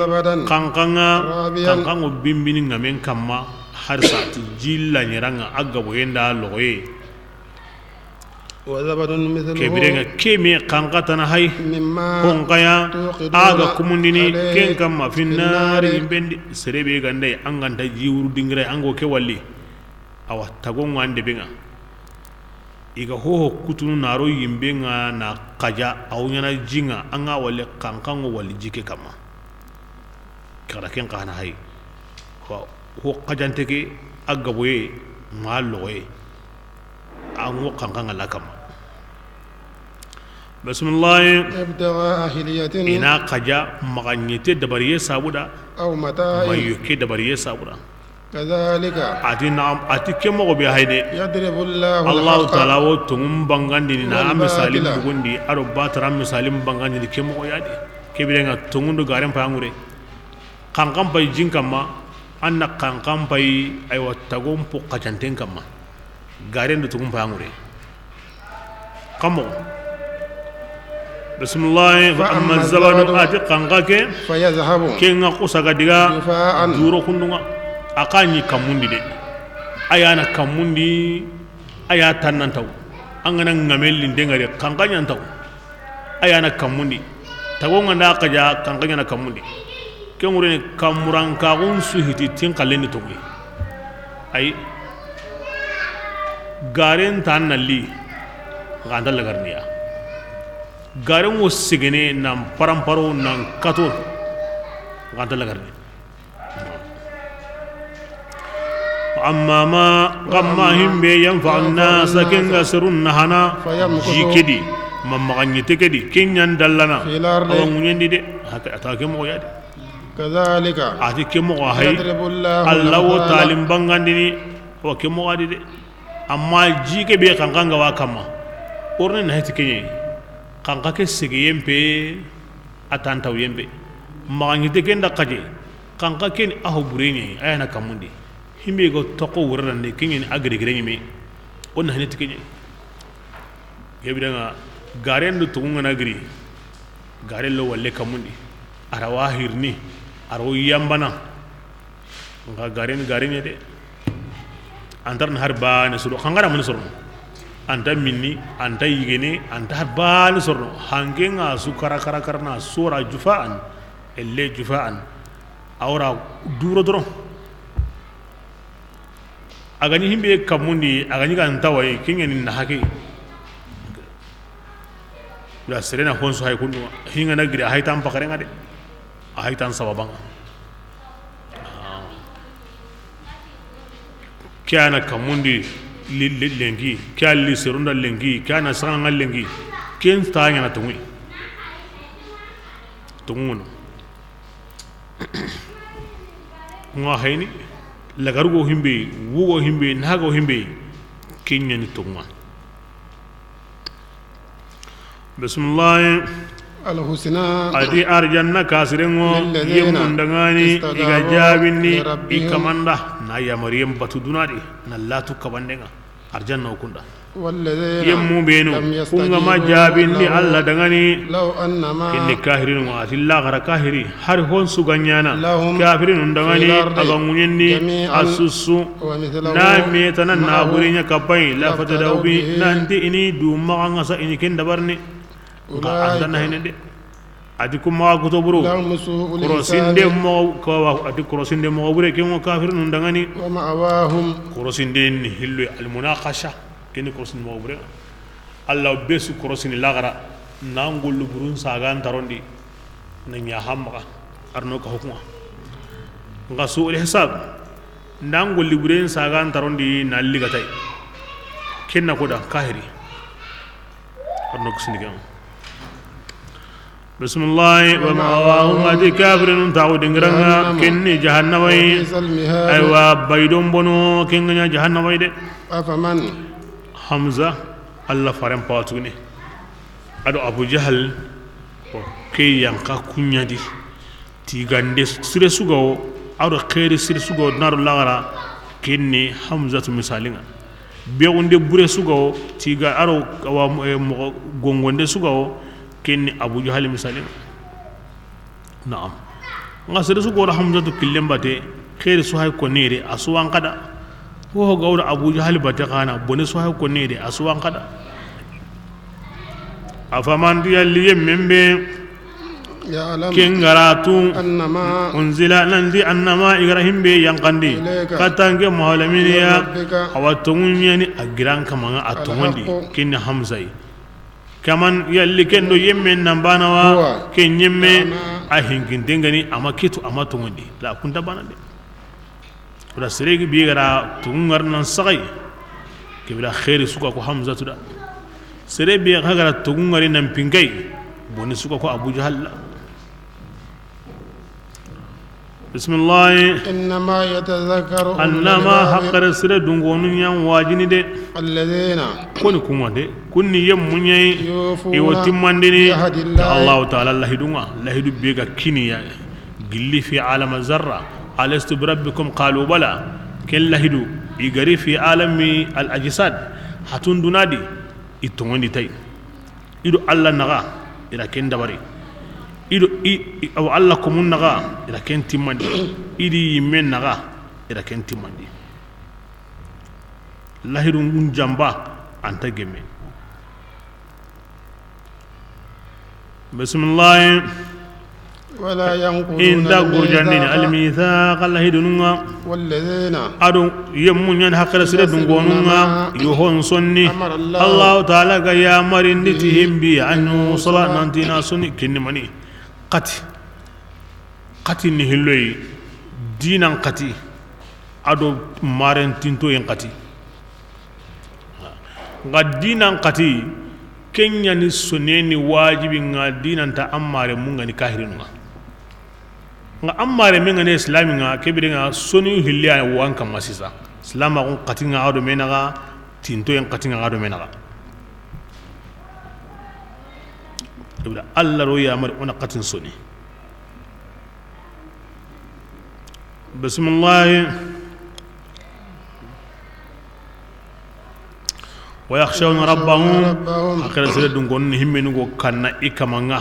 kankanŋa, kankanŋo bimbini ŋamen kamma, harisa ti ji laɲiranŋa, a gaboyen da loxoye. Kebirenŋa ke me kanka tana hay, honkaya, a ga kumundini, ken kamma, finnari, yimbendi, serebe gande, an ganta ji wuru dingira, an go ke walli. Awa, tagonŋa an debenŋa. I ga hoho kutunu na ro yimbe ŋa na xaja, a wo ɲana ji ŋa, a ŋa wali kankanŋo wali ji ke kamma. Kara ken xa na hay. Ho xajante ke, a gaboye, ma loxoye. A ŋo kankanŋa la kamma. Bisimilahi. Ibtigha'a hilyatin. I na xaja maxa ɲete dabariye sabuda. Aw mata'in. Ma yoke dabariye sabuda. Kadhalika. A ti naam, a ti ke moxo be hayde. Yadribu Allahu Allahu taala wo tonŋun bangandini na a misalin bugundi, a do batara misalin bangandini ke moxo ya di. Kebirenŋa tonŋun do garen pay ŋure. Kankan pay jin kamma, an na kankan pay, aywa, tagon po xajanten kamma. Garen do tonŋun pay ŋure. Kamo. Bismillahi. Fa amma zabadu, ati xanxa ke, fayadhhabu, ke ŋa xusa ga diga duro kundunŋa. A xa ɲi kammundi de. A ya na kammundi, a ya tannantaw. An ga na ŋamelli ndenŋa de, xanxa ɲantaw. A ya na kammundi. Tago ŋa nda xaja, xanxa ɲa na kammundi. Ke ŋureni kamurankaxun su hiti tin xallendi toxoyi. Ayi. Garen ta na li, xa nta lagarniya. Garen wo segene nan paramparo nan kato, xa nta lagarni. Amma ma, gamma himbe, yanfa'u nnasa, ken ga serun nahana, ji kedi, ma maxa ɲi te kedi, ken ɲan dallana, awa ŋuɲendi de, haka ata ke moxo ya de. Kadhalika, ati ke moxo hay, yadribu Allahu, Allah wo al-amthala, talim bangandini, awa ke moxo di de. Amma ji ke be xanxa ŋa wa kamma, o ri ni na hiti ke ɲa yi, xanxa ke segeyen pe, a tantaw yembe. Maxa ɲi te ken da xaje, xanxa ken a ho bure ɲa yi, a ya na kammundi. Himbe go toxo wurarande, ke ɲa ni a gere gere ɲime. O na hiti ke ɲa yi. Ke biranŋa, garen do toxo ŋa na giri. Garen lo walle kammundi. A ra wa hirni. A ra wa yambana. Nxa garen, garen ɲa de. An ta ri na hari baane soro, xanxa ra mani sorono. An ta minni, an ta yigene, an ta hari baane sorono. Hanke ŋa su kara, kara, kara na sora jufa'an, elle jufa'an. A wa ra duro doron. A ga ɲi himbe kammundi, a ga ɲi ga nta wa yi, ke ɲa ni na hake. Da serena honsu hay kundu, hinga na giri, hay tan pakare ŋa de. A hay tan sababan ŋa. Ke ya na kammundi li, li, lenki, ke ya li serunda lenki, ke ya na saxana ŋa lenki, ken ta ɲa na toŋoyi. Toŋono. Ŋa hayni, lagarugo himbe, wugo himbe, nago himbe, ke ɲa ni toŋa. Bismillahi. Alhusna. Ati arjanna kasirenŋo, lilladhina, yemmun dangani, istadabu, i ga jabindi, lirabbihim, i kamanda, na yamariyen batu dunadi, na latu kabandenŋa. Arjanna o kunda. Walladhina, yemmu benu, lam yastajibu, kunŋa ma jabindi, lahu, Allah dangani. Law annama, kinni kahirinŋo, ati laxara kahiri, hari honsu ga ɲana, lahum, kafirinun dangani, fil ardi, a ga ŋuɲendi, jami'an, a sussu. Wa mithlahu, na metana, ma'ahu, na burinya kapai, laftadaw, laftadaw bihi, bihi, nanti i ni du maxa ŋa sa i ni ken dabarni. Nxa, ulaika, an ta na hene de. Ati ku maxa kuto buru. Lahum su'ul, korosinde, hisabi, moxo, kawa, ati korosinde moxo bure, ke ŋo kafirinun dangani. Wa ma'wahum. Korosinde ni hillo almunaqasha. Ke ni korosinde moxo bure. Allah be su korosini laxara. Na ngollu burun sagan tarondi. Na ɲa hammaxa. Arno ka hukuma. Nxa su'ul hisab. Nda ngolli buren sagan tarondi na ligatay. Kenna koda kahiri. Arno kusini ken. Bismillahi. Wa ma'wahum, ati kafirinun taxu dingiranŋa, jahannam, kenni jahannama yi. Wa bi'sal mihad. Aywa, baydon bono, ken ga ɲa jahannama yi de. Afaman. Hamza, Allah faren pawatugune. Ado Abu Jahal, o ke yanka kuɲadi. Tigande sire sugawo, ado xeeri sire sugawo, naro laxara, kenni Hamzatu misalinŋa. Bexunde bure sugawo, tiga aro awa, eh, moxo gongonde sugawo, kenni Abu Jahali misalinŋa. Naam. Nxa sere sugawo da Hamzatu killen bate, xeeri su hay konneyede, a suwan xada. Wo gawda Abu Jahali bate xana, bone su hay konneyede, a suwan xada. Afaman, ti yalli yemmen be, ya'lamu, ken ga ra tu, annama, unzila, nanti annama i ga ra himbe yankandi, ilayka, katanke Muhammadu ya, min rabbika, awa tonŋu ɲa ni a giran kamaŋa a tonŋondi, alhaqqu, kinni Hamza yi. Kaman, yalli ken do yemmen nan bana wa, huwa, ken yemme, kama, a hinkinten ga ni, a ma kitu, a ma tonŋondi. La kunta bana de. Wala sere be ga ra tonŋu ŋari nan saxay, ke bira xeeri suga ko Hamzatu da. Sere be ga ra tonŋu ŋari nan pinkay, boni suga ko Abu Jahal la. Bismillahi. Innama yatadhakkaru ulul albab. Annama haqqare sere dungonu ɲan wajini de. Alladhina. Koni kunŋa de. Kunni yemmu ɲa yi. Yufuna. I wo timmandini. Bi ahdillahi. Allahu taala lahidunŋa. Lahidu be ga kiniya. Gilli fi alama zarra, alastu bi rabbikum, qalu bala. Ken lahidu, i ga ri fi alami al ajsad, hatun dunadi, i tonŋondi tay. I do Allah naxa, I ra ken dabari. I do i, i, awa Alla komun naxa, i ra ken timmandi. I di yimmen naxa, i ra ken timmandi. Lahidun jamba, a nta gemme. Bisimilahi. ولا ينقضون I nta gurjandini الميثاق almithaqa lahidunun ŋa. والذين A do yemmu ɲan haqqe sire dunkonun ŋa, يصلون ما yohon sonni. أمر الله Allahu Taala ga yamarindi به ti himbi, أن يوصل nanti na sonni kinni mani. Xati. Xati ni hilloyi, diinan xati, a do maren tintoyen xati. Nxa diinan xati, ken ɲa ni sonne ni wajibi ŋa, diinan ta an mare mun ŋa ni kahirinun ŋa. Nxa an mare mun ŋa ni islami ŋa, ke bire ŋa soni hilli ya wo an kamma sisa. Silamaxun xati ŋa a do me naxa, tintoyen xati ŋa a do me naxa. Ibra Alla ro yamari o na xatin soni. Bisimilahi. ويخشون ربهم Haqqe sire dunkonun ni himmenu go kanna i kaman ŋa.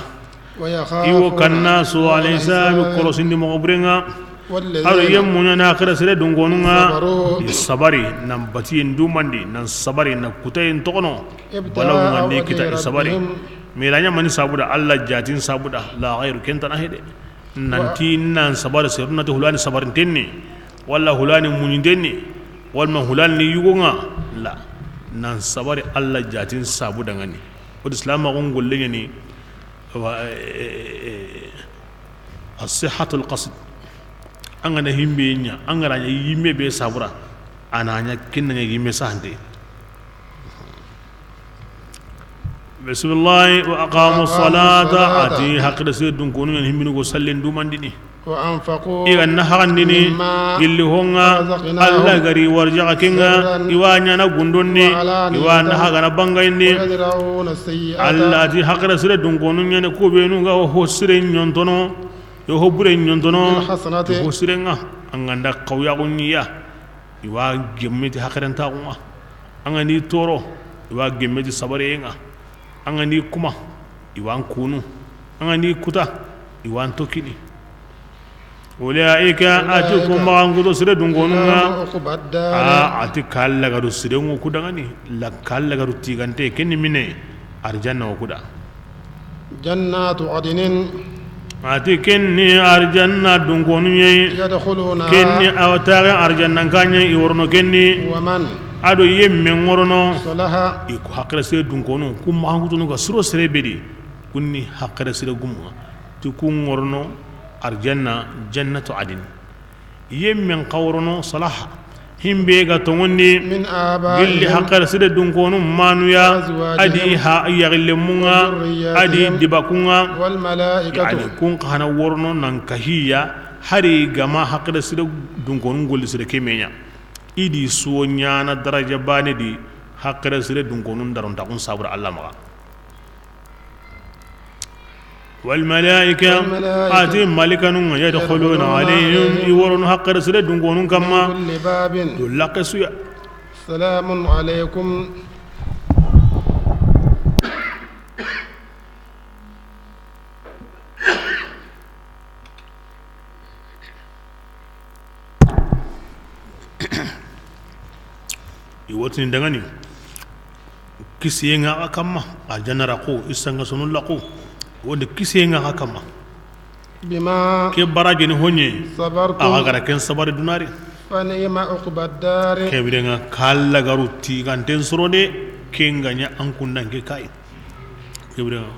ويخافون I wo kanna su على الحساب Korosindi moxo bure ŋa. والذين A do yemmu ɲa na haqqe sire dunkonun ŋa. صبروا I sabari, nan batiyen dumandi, nan sabari, na kutayen toxono. ابتغاء Balawu ŋa ni kita i sabari. وجه ربهم Mira ɲa mani sabuda, Alla jatin sabuda, la ghayru ken ta na hede. Nanti nan sabari, seru nati hulani sabarinten ni, walla hulani muɲinten ni, walla hulani ni yugo ŋa, la. Nan sabari Alla jatin sabu dangani. O di silamaxun golle ɲa ni, wa, eh, eh, eh, as-sihhatul qasd. An ga na himbe ɲa, an ga na ɲa yimme be sabura, a na ɲa kinna ɲa yimme sahante. Bisimilahi. وأقاموا الصلاة A ti haqqe sire dunkonu ɲa ni himmini go sallen dumandini. وأنفقوا I ga na haqandini مما gilli ho ŋa رزقناهم Alla ga ri warjaxa ke ŋa. سرا I wa ɲaana gundonni, وعلانية I wa na haqana bangayindi. ويدرؤون السيئة Alla ti haqqe sire dunkonu ɲa ni ku benu ga ho sire ɲontono, yo ho bure ɲontono, بالحسنة ho sire ŋa. An ga nda xawyaxu ɲiya. I wa gemme ti haqqen taxu ŋa. An ga ni toro, i wa gemme ti sabare ŋa. An ga ni kuma, i wa n kunu. An ga ni kuta, i wa n tokini. أولئك A ti ku maxankuto sire dunkonu ŋa. لهم عقبى الدار A, a ti kallagaru sire ŋo ku dangani. La kallagaru tigante, ken ni mine, arjanna wo ku da. جنات عدن A ti ken ni arjanna dunkonu ɲa yi. يدخلونها Ken ni a wa taxe arjanna ka ɲa i worono ken ni. ومن A do yemme ŋorono. صلح I ku haqqe sire dunkonu, ku maxankutunu ga siro sere be di. Kun ni haqqe sire gumu. Ti ku ŋorono arjanna, jannatu adin. Yemmen xa worono salaha. Himbe ga tongondi من آبائهم gilli haqqe sire dunkonu manuya, وأزواجهم a di ha yaxillemun ŋa, وذرياتهم a di dibakun ŋa. والملائكة Yani, kun xa na worono nan kahiya, hari ga ma haqqe sire dunkonu golli sire ke me ɲa. I di suwo ɲaana daraja bane di haqqe sire dunkonu darontaxun sabura Alla maxa. والملائكة والملائكة A ti malikanun ŋa, يدخلون عليهم I worono haqqe sire dunkonun kamma. من كل باب Do laxe su ya. سلام عليكم. I wotini dangani kisiye ŋa xa kamma, arjanna raqu, i sanga sonu laqu, wonde kisiye ŋa xa kamma. بما Ke barajeni hoɲe, صبرتم axa gara ken sabari dunari. فنعم عقبى الدار Ke bire ŋa kallagaru tiganten soro de, ke ŋa ɲa an kundan ke kay. Ke bire ŋa.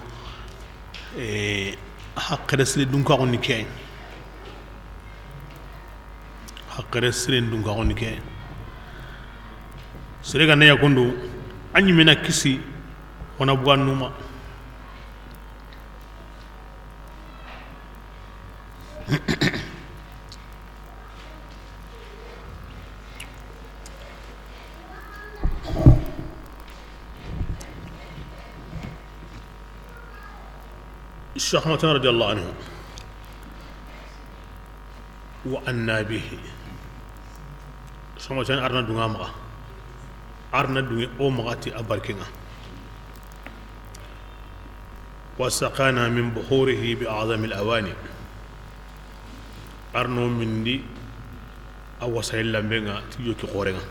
Eh, haqqe sire dunkaxu ni ke yi. Haqqe sire dunkaxu ni ke yi. Sere ga na ɲa kundu, a ɲi me na kisi, wo na buga numa. Cheikh Ahmad Tidiane radiyallahu anhu wa anna bihi. Cheikh Ahmad Tidiane arna dunga maxa, arna dunge o maxa ti a barke ŋa. وسقانا من بحوره بأعظم الأواني. Arno mindi a wasayi lambe ŋa ti yoki xoore ŋa.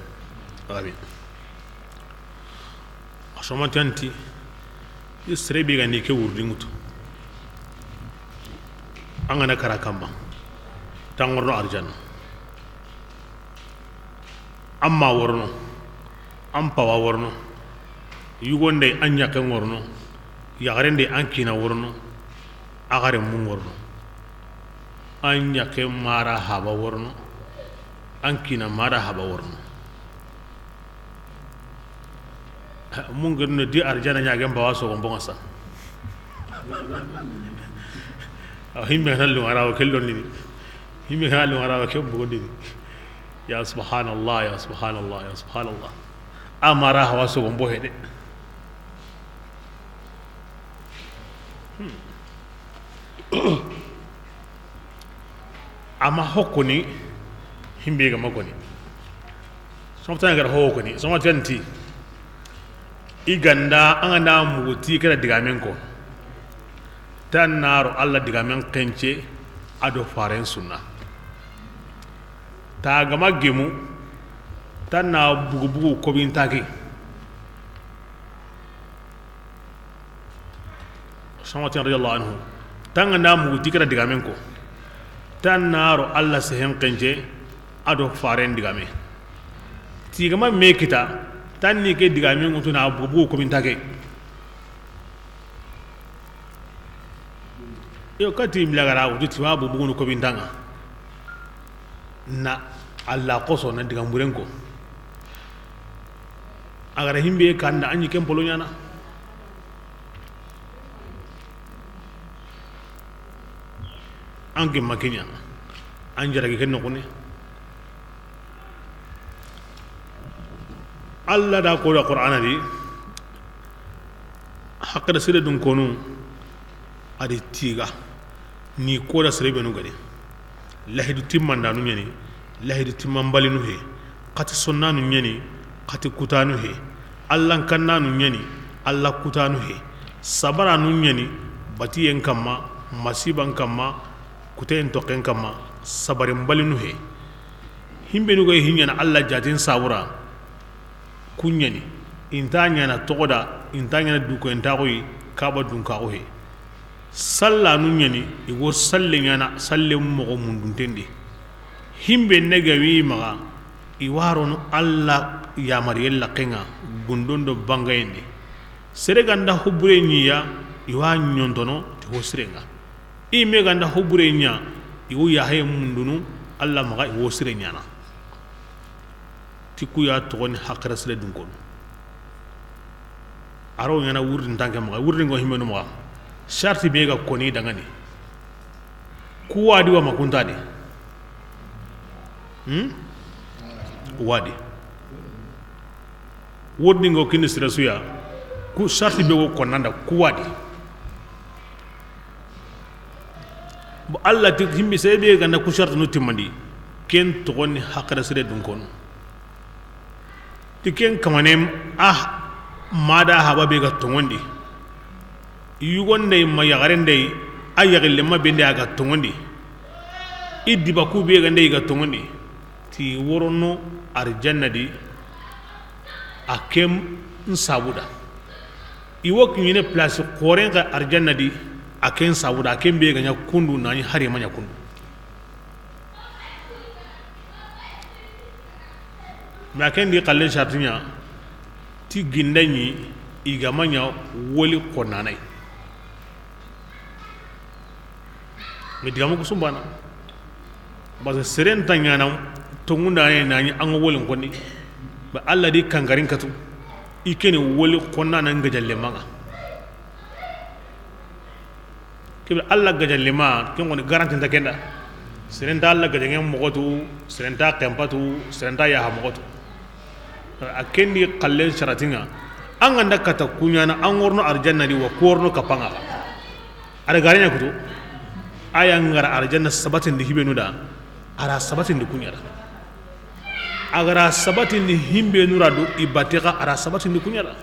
Amin. A somantanti, i sere be ga ni ke wurdi ŋutu. An ga na kara kanma, tan ŋorno arjanna. An ma worono, an pawa worono, yugonde an ɲaxe ŋorono, yaxarende an kina worono, axare mun ŋorono. An ɲaxe mara haba worono, an kina mara haba worono. Mun genu di arjana ɲagen bawa sogon bonga sa. A himme na lu ara o kello ni. Himme na lu ara o ke bugo di. Ya subhanallah, ya subhanallah, ya subhanallah. Amara hawa sogon bo hede. Ama hokkoni, himbe ga makoni. Somatan gara hokoni, somatanti. I ganda, an ga na muguti kira digamen ko. Tan naro Allah digamen kence, ado faren sunna. Ta gama gemu, tan na bugu bugu kobin taki. Samatin radiyallahu anhu. Tanga na mugu tikara digamen ko. Tan naro Allah sehen kenje, ado faren digame. Tigama me kita, tan ni ke digamen ŋutu na bugu bugu kobin take. Yo kati milagara wutu tiwa bugu bugu kobin tanga. Na Allah koso na digamburen ko. A gara himbe kanda anyi ken polo ɲana. An ke makinya. An jaragi ken nokone. Allah da ko da Qur'ana di. Haqqe da sire dun konu. A di tiga. Ni koda sere benu gadi. Lahidu timmandanu ɲani, lahidu timmanbalinu he. Xati sonnanu ɲani, xati kutanu he. Allankannanu ɲani, alla kutanu he. Sabaranu ɲani, batiyen kamma, masiban kamma, kuteyen toxen kamma, sabarinbalinu he. Himbenu goy hiɲana alla jatin sabura. Kuɲani, inta ɲana toxoda, inta ɲana dukoyentaxoyi, kaba dunkaxu he. Sallanu ɲani, i wo salle ɲana, salle moxo mundunten di. Himbe nega wi maxa, i warono alla yamariye laxenga, gundon do bangayen di. Sere ganda hubure ɲiya, i wa ɲontono ti ho sirenga. I me ganda hubure ɲa, i wo yahaye mundunu, alla maxa i wo sire ɲana. Ti ku ya toxoni haxira sire dun kono. Aro ɲana wurdin tanke maxa, wurdin go himmenu maxa. Sarti be ga koni dangani. Ku wadi wa makunta de. Hmm? Wadi. Wurdin go kini sire suya. Ku sarti be go konanda ku wadi. Bon, alla ti himbi sebe ganda ku sartinu timmandi, ken toxoni haxira sire dun kono. Ti ken kamane, ah, mada haba be ga tongondi. Yugondey ma yaxarendey, a yaxille ma bende a ga tongondi. I dibaku be gande i ga tongondi. Ti worono arjanna di, a ken sabuda. I wo kiɲine place xoren xa arjanna di, a ken sabuda, a ken be ga ɲa kundu, nani hari ma ɲa kundu. Mais a ken di xallen sartiɲa, ti gindaɲi, i ga ma ɲa woli xonnanay. Mais digamu ku sumbana. Parce que seren ta ɲana tongundane nani an ga wolin konni. Ba alla di kangarin katu. I keni woli konna nan gajalle manga. Kebe alla gajalle ma, ken woni garanti nta kenda. Seren ta alla gajangen moxotu, seren ta kempatu, seren ta yaha moxotu. A ken di xallen saratinga. An ganda kata kuɲana, an worno arjanna di wa ku worno kapanga. A da gare ɲa kutu, a ya ngara arjanna sabatindi hibenu da, a ra sabatindi kuɲa da. A gara sabatindi himbenu ra do i bate xa, a ra sabatindi kuɲa da.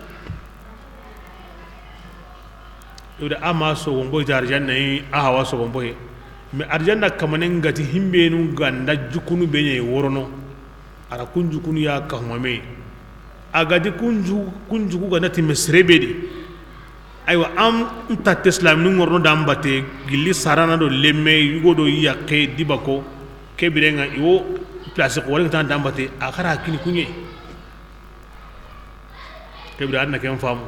Iwda ama sogon boy ta arjanna yi, a hawa sogon boy. Mais arjanna kamanen gati himbenu ganda jukunu be ɲe worono. Ara kun jukunu ya kahumame. A gati kun ju-, kun juku ganda ti mesrebe di. Aywa, am nta teslam ni ngorno dambate gilli sarana do lemme yugo do yakke dibako. Kebirenga iwo place ko wala tan dambate a xara kini kunye. Kebira an na ken famu.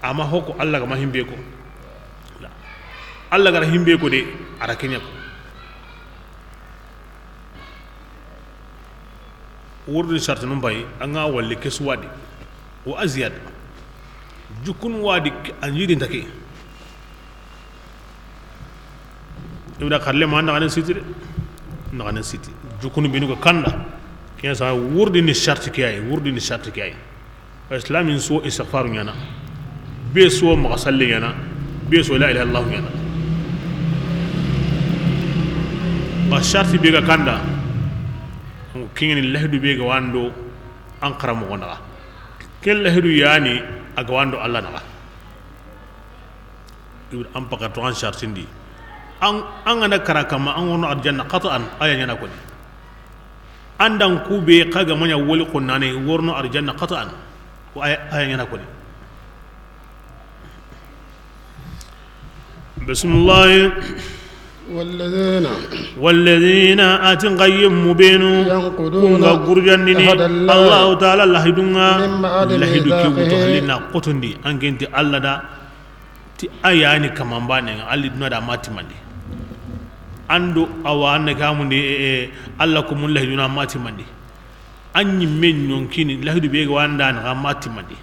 Ama hoko Allah ga ma himbe ko. Allah ga ra himbe ko de, ara kenya ko. Wurdi sartinu bay, anga walli kesu wadi. Wa aziyad. Jukun wadi an yidin take. Ibra xarle ma naxanen siti de. Naxanen siti. Jukunu binu ko kanda. Ken sa wurdi ni sarti ke ay, wurdi ni sarti ke ay. Islamin so istighfaru ɲana. Be so maxa salli ɲana. Be so la ilaha illallah ɲana. Ba sarti be ga kanda. Kingini lahidu be ga wando an xara mo naxa. Ken lahidu yani a ga wando Allah naxa. An paka to an sartindi. An, an gana kara kama an wono arjanna qat'an, aya ɲana koni. Andan kube xa ga maɲa woli konnane worno arjanna qat'an. Ko aya, aya ɲana koni. Bismillah. والذين Walladhina atin qayyim mubinu. ينقضون Kunga gurjandini عهد الله Allahu ta'ala lahidunga. من بعد Lahidu ke ميثاقه. Wuto halina qotondi an genti Allah da. Ti ayani kamambane nga alli duna da matimandi. Ando awa anna kamundi, e, e, Allah ko mun lahi duna matimandi. Anyi men nyonkini lahidu be ga wanda na matimandi.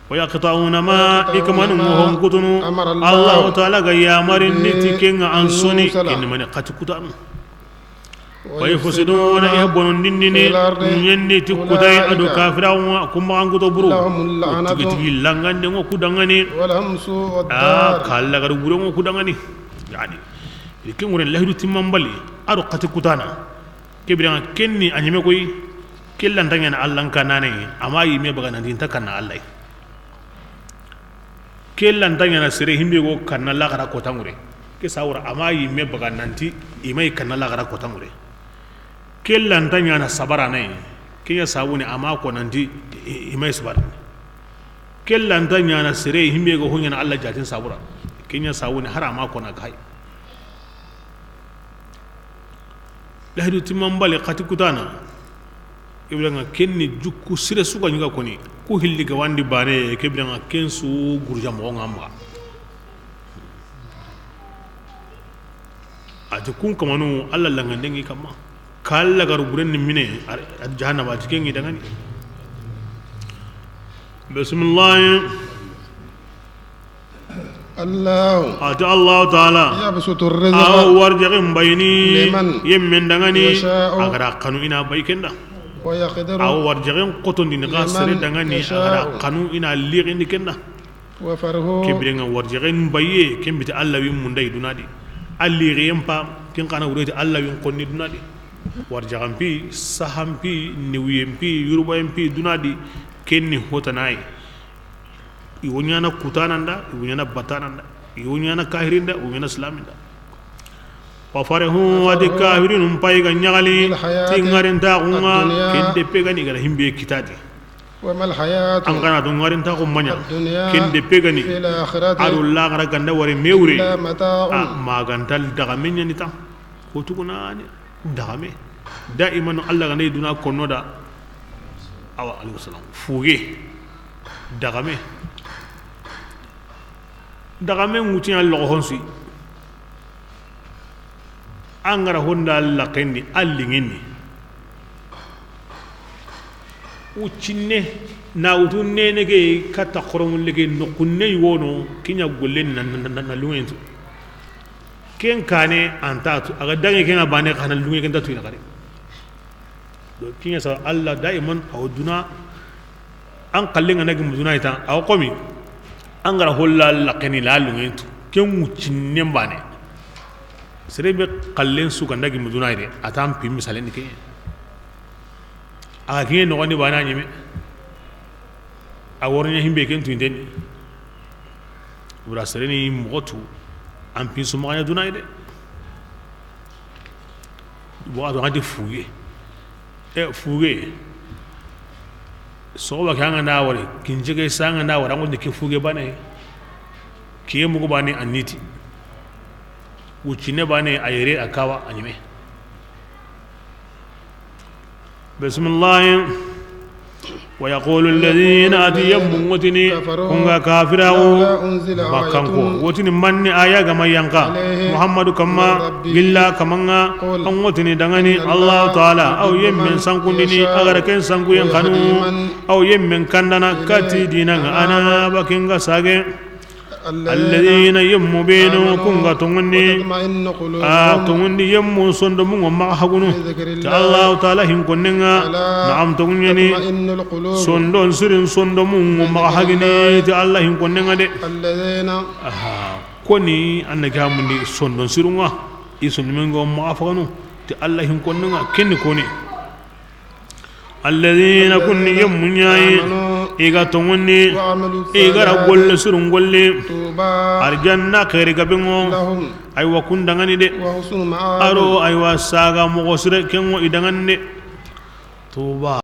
Wa yaqta'una ma ويقطعون ikamanu ما mohon kutunu. أمر الله Allahu ta'ala ga yamarin به niti kenga أن ansoni يوصل. Kenni mani qati kutanu. ويفسدون Wa yufsiduna, ya bonondindini في الأرض nyenni ti أولئك kudai ado kafirawa kumba anguto buru. لهم اللعنة Tigi tigi langande ngo kudangani. ولهم سوء A الدار. Kala garu buru ngo kudangani. Yani. Ike nguren lahidu timmambali. Ado qati kutana. Kebiranga kenni anyeme koy. Kellan tangena Allah kanane. Ama yime baga nan dinta kanna Allah. Ke lanta ɲana sere himbe go kanna laxara kota ŋure. Ke sawura ama yimme baga nanti i may kanna laxara kota ŋure. Ke lanta ɲana sabara nay. Ke ɲa sawuni ama ko nanti i may sabara. Ke lanta ɲana sere himbe go ho ɲana Allah jatin sabura. Ke ɲa sawuni har ama ko na kay. Lahidu timman bali xati kutana. Ke biranŋa ken ni jukku sire su ga ɲi ga koni. Ku hilli ga wandi bane, ke biranŋa ken su gurja moxo ŋa maxa. A ti kun kamanu, Allah langande ŋi kamma. Ka Allah garu buren ni mine, a jahannaba, a ti ken ŋi dangani. Bismillahi. Allahu. A ti Allahu taala. Yabsutu rizqa. A wa warjaxen bayini. Liman. Yemmen dangani. Yasha'u. A ga ra xanu i na bayi ken da. Wa yaqdiru. A wa warjaxen xotondini xa sere dangani. Liman yasha'u. A ga ra xanu i na lixindi ken da. Wa farhu. Ke biranŋa warjaxen bayiye, ken biti Allah wi munday duna di. A lixiyen pa, ken xa na wureti Allah wi n xonni duna di. Warjaxan pi, sahan pi, newuyen pi, yurubayen pi duna di, ken ni hotanaye. I wo ɲana kutanan da, i wo ɲana batanan da, i wo ɲana kahirin da, i wo ɲana silamin da. Wa farihu, a di kahirinun payi ga ɲaxali, ti ŋarintaxun ŋa, ken deppe ga ni i ga ra himbe kitadi. An ga na to ŋarintaxu maɲa, ken deppe ga ni, a do laxara ga nda wari mewure, a ma ga nta daxame ɲani tan, ko tugunani. Daxame. Daiman Allah ga na i duna konno da. Awa, alayhi salam. Fuge. Daxame. Daxame ŋuti a loxo honsi. An ga ra honda laxendi, a liŋeni. Wuccinne, na wutu nene ke, katta xoromulle ke, noxunne yogo no, ke ɲa golle na, na, na, na luŋentu. Ken kane anta tu, a ga dange ken ŋa bane xa na luŋe ken ta tu i na xari. Do ke ɲa sa Allah daiman a wo duna, an xalle ŋa na gi muduna i ta, a wo xomi, an ga ra holla laxeni la luŋentu, ken wuccinne bane. Sere be xallen su ga nda gi muduna i de, a ta n pi misalen ni ke ɲa. A ga ke ɲa noxondi bane a ɲeme. A woroɲa himbe ken tuwinten ni. Bura sereni moxo tu, an pinsu maxa ɲa duna yi de. Waxatu an ti fuge. E fuge. Soxoba ke an ga nda wari, kince ke sa an ga nda wari, an ŋo ni ke fuge bane. Kiye mugu bane a niti. Wuccine bane a yere a kawa a ɲime. Bisimilahi. Wa yaqulu alladhina, a ti yemmu ŋo tini, ku nga kafiraxu, bakkanko, wo tini manni aya ga ma yanqa Muhammadu kamma, gilla kamanŋa, an ŋo tini dangani Allahu Taala, aw yemmen sankundini, a ga ra ken sankuyen xanu, aw yemmen kandana kati dinanŋa, a na bakinga sage. Alladhina, yemmu benu, ku nga tonŋundi, a tonŋundi yemmu sondomu ŋo maxa hagunu ti Allahu Taala hinkonnenŋa. Naam, tonŋuɲeni. Sondon sirin sondomu ŋo maxa hagini ti Allah hinkonnenŋa de. Aha, koni an na ke hamundi sondon sirunŋa. I sondomu ŋo maxa faganu ti Allah hinkonnenŋa, kenni koni. Alladhina, ku ni yemmu ɲa yi, i ga tonŋundi, i ga ra golle sirun golle. Arjanna xeeri gabenŋo. Aywa, kun dangani de. Aro, aywa, saga moxo sire kenŋo i dangani de. Tuba.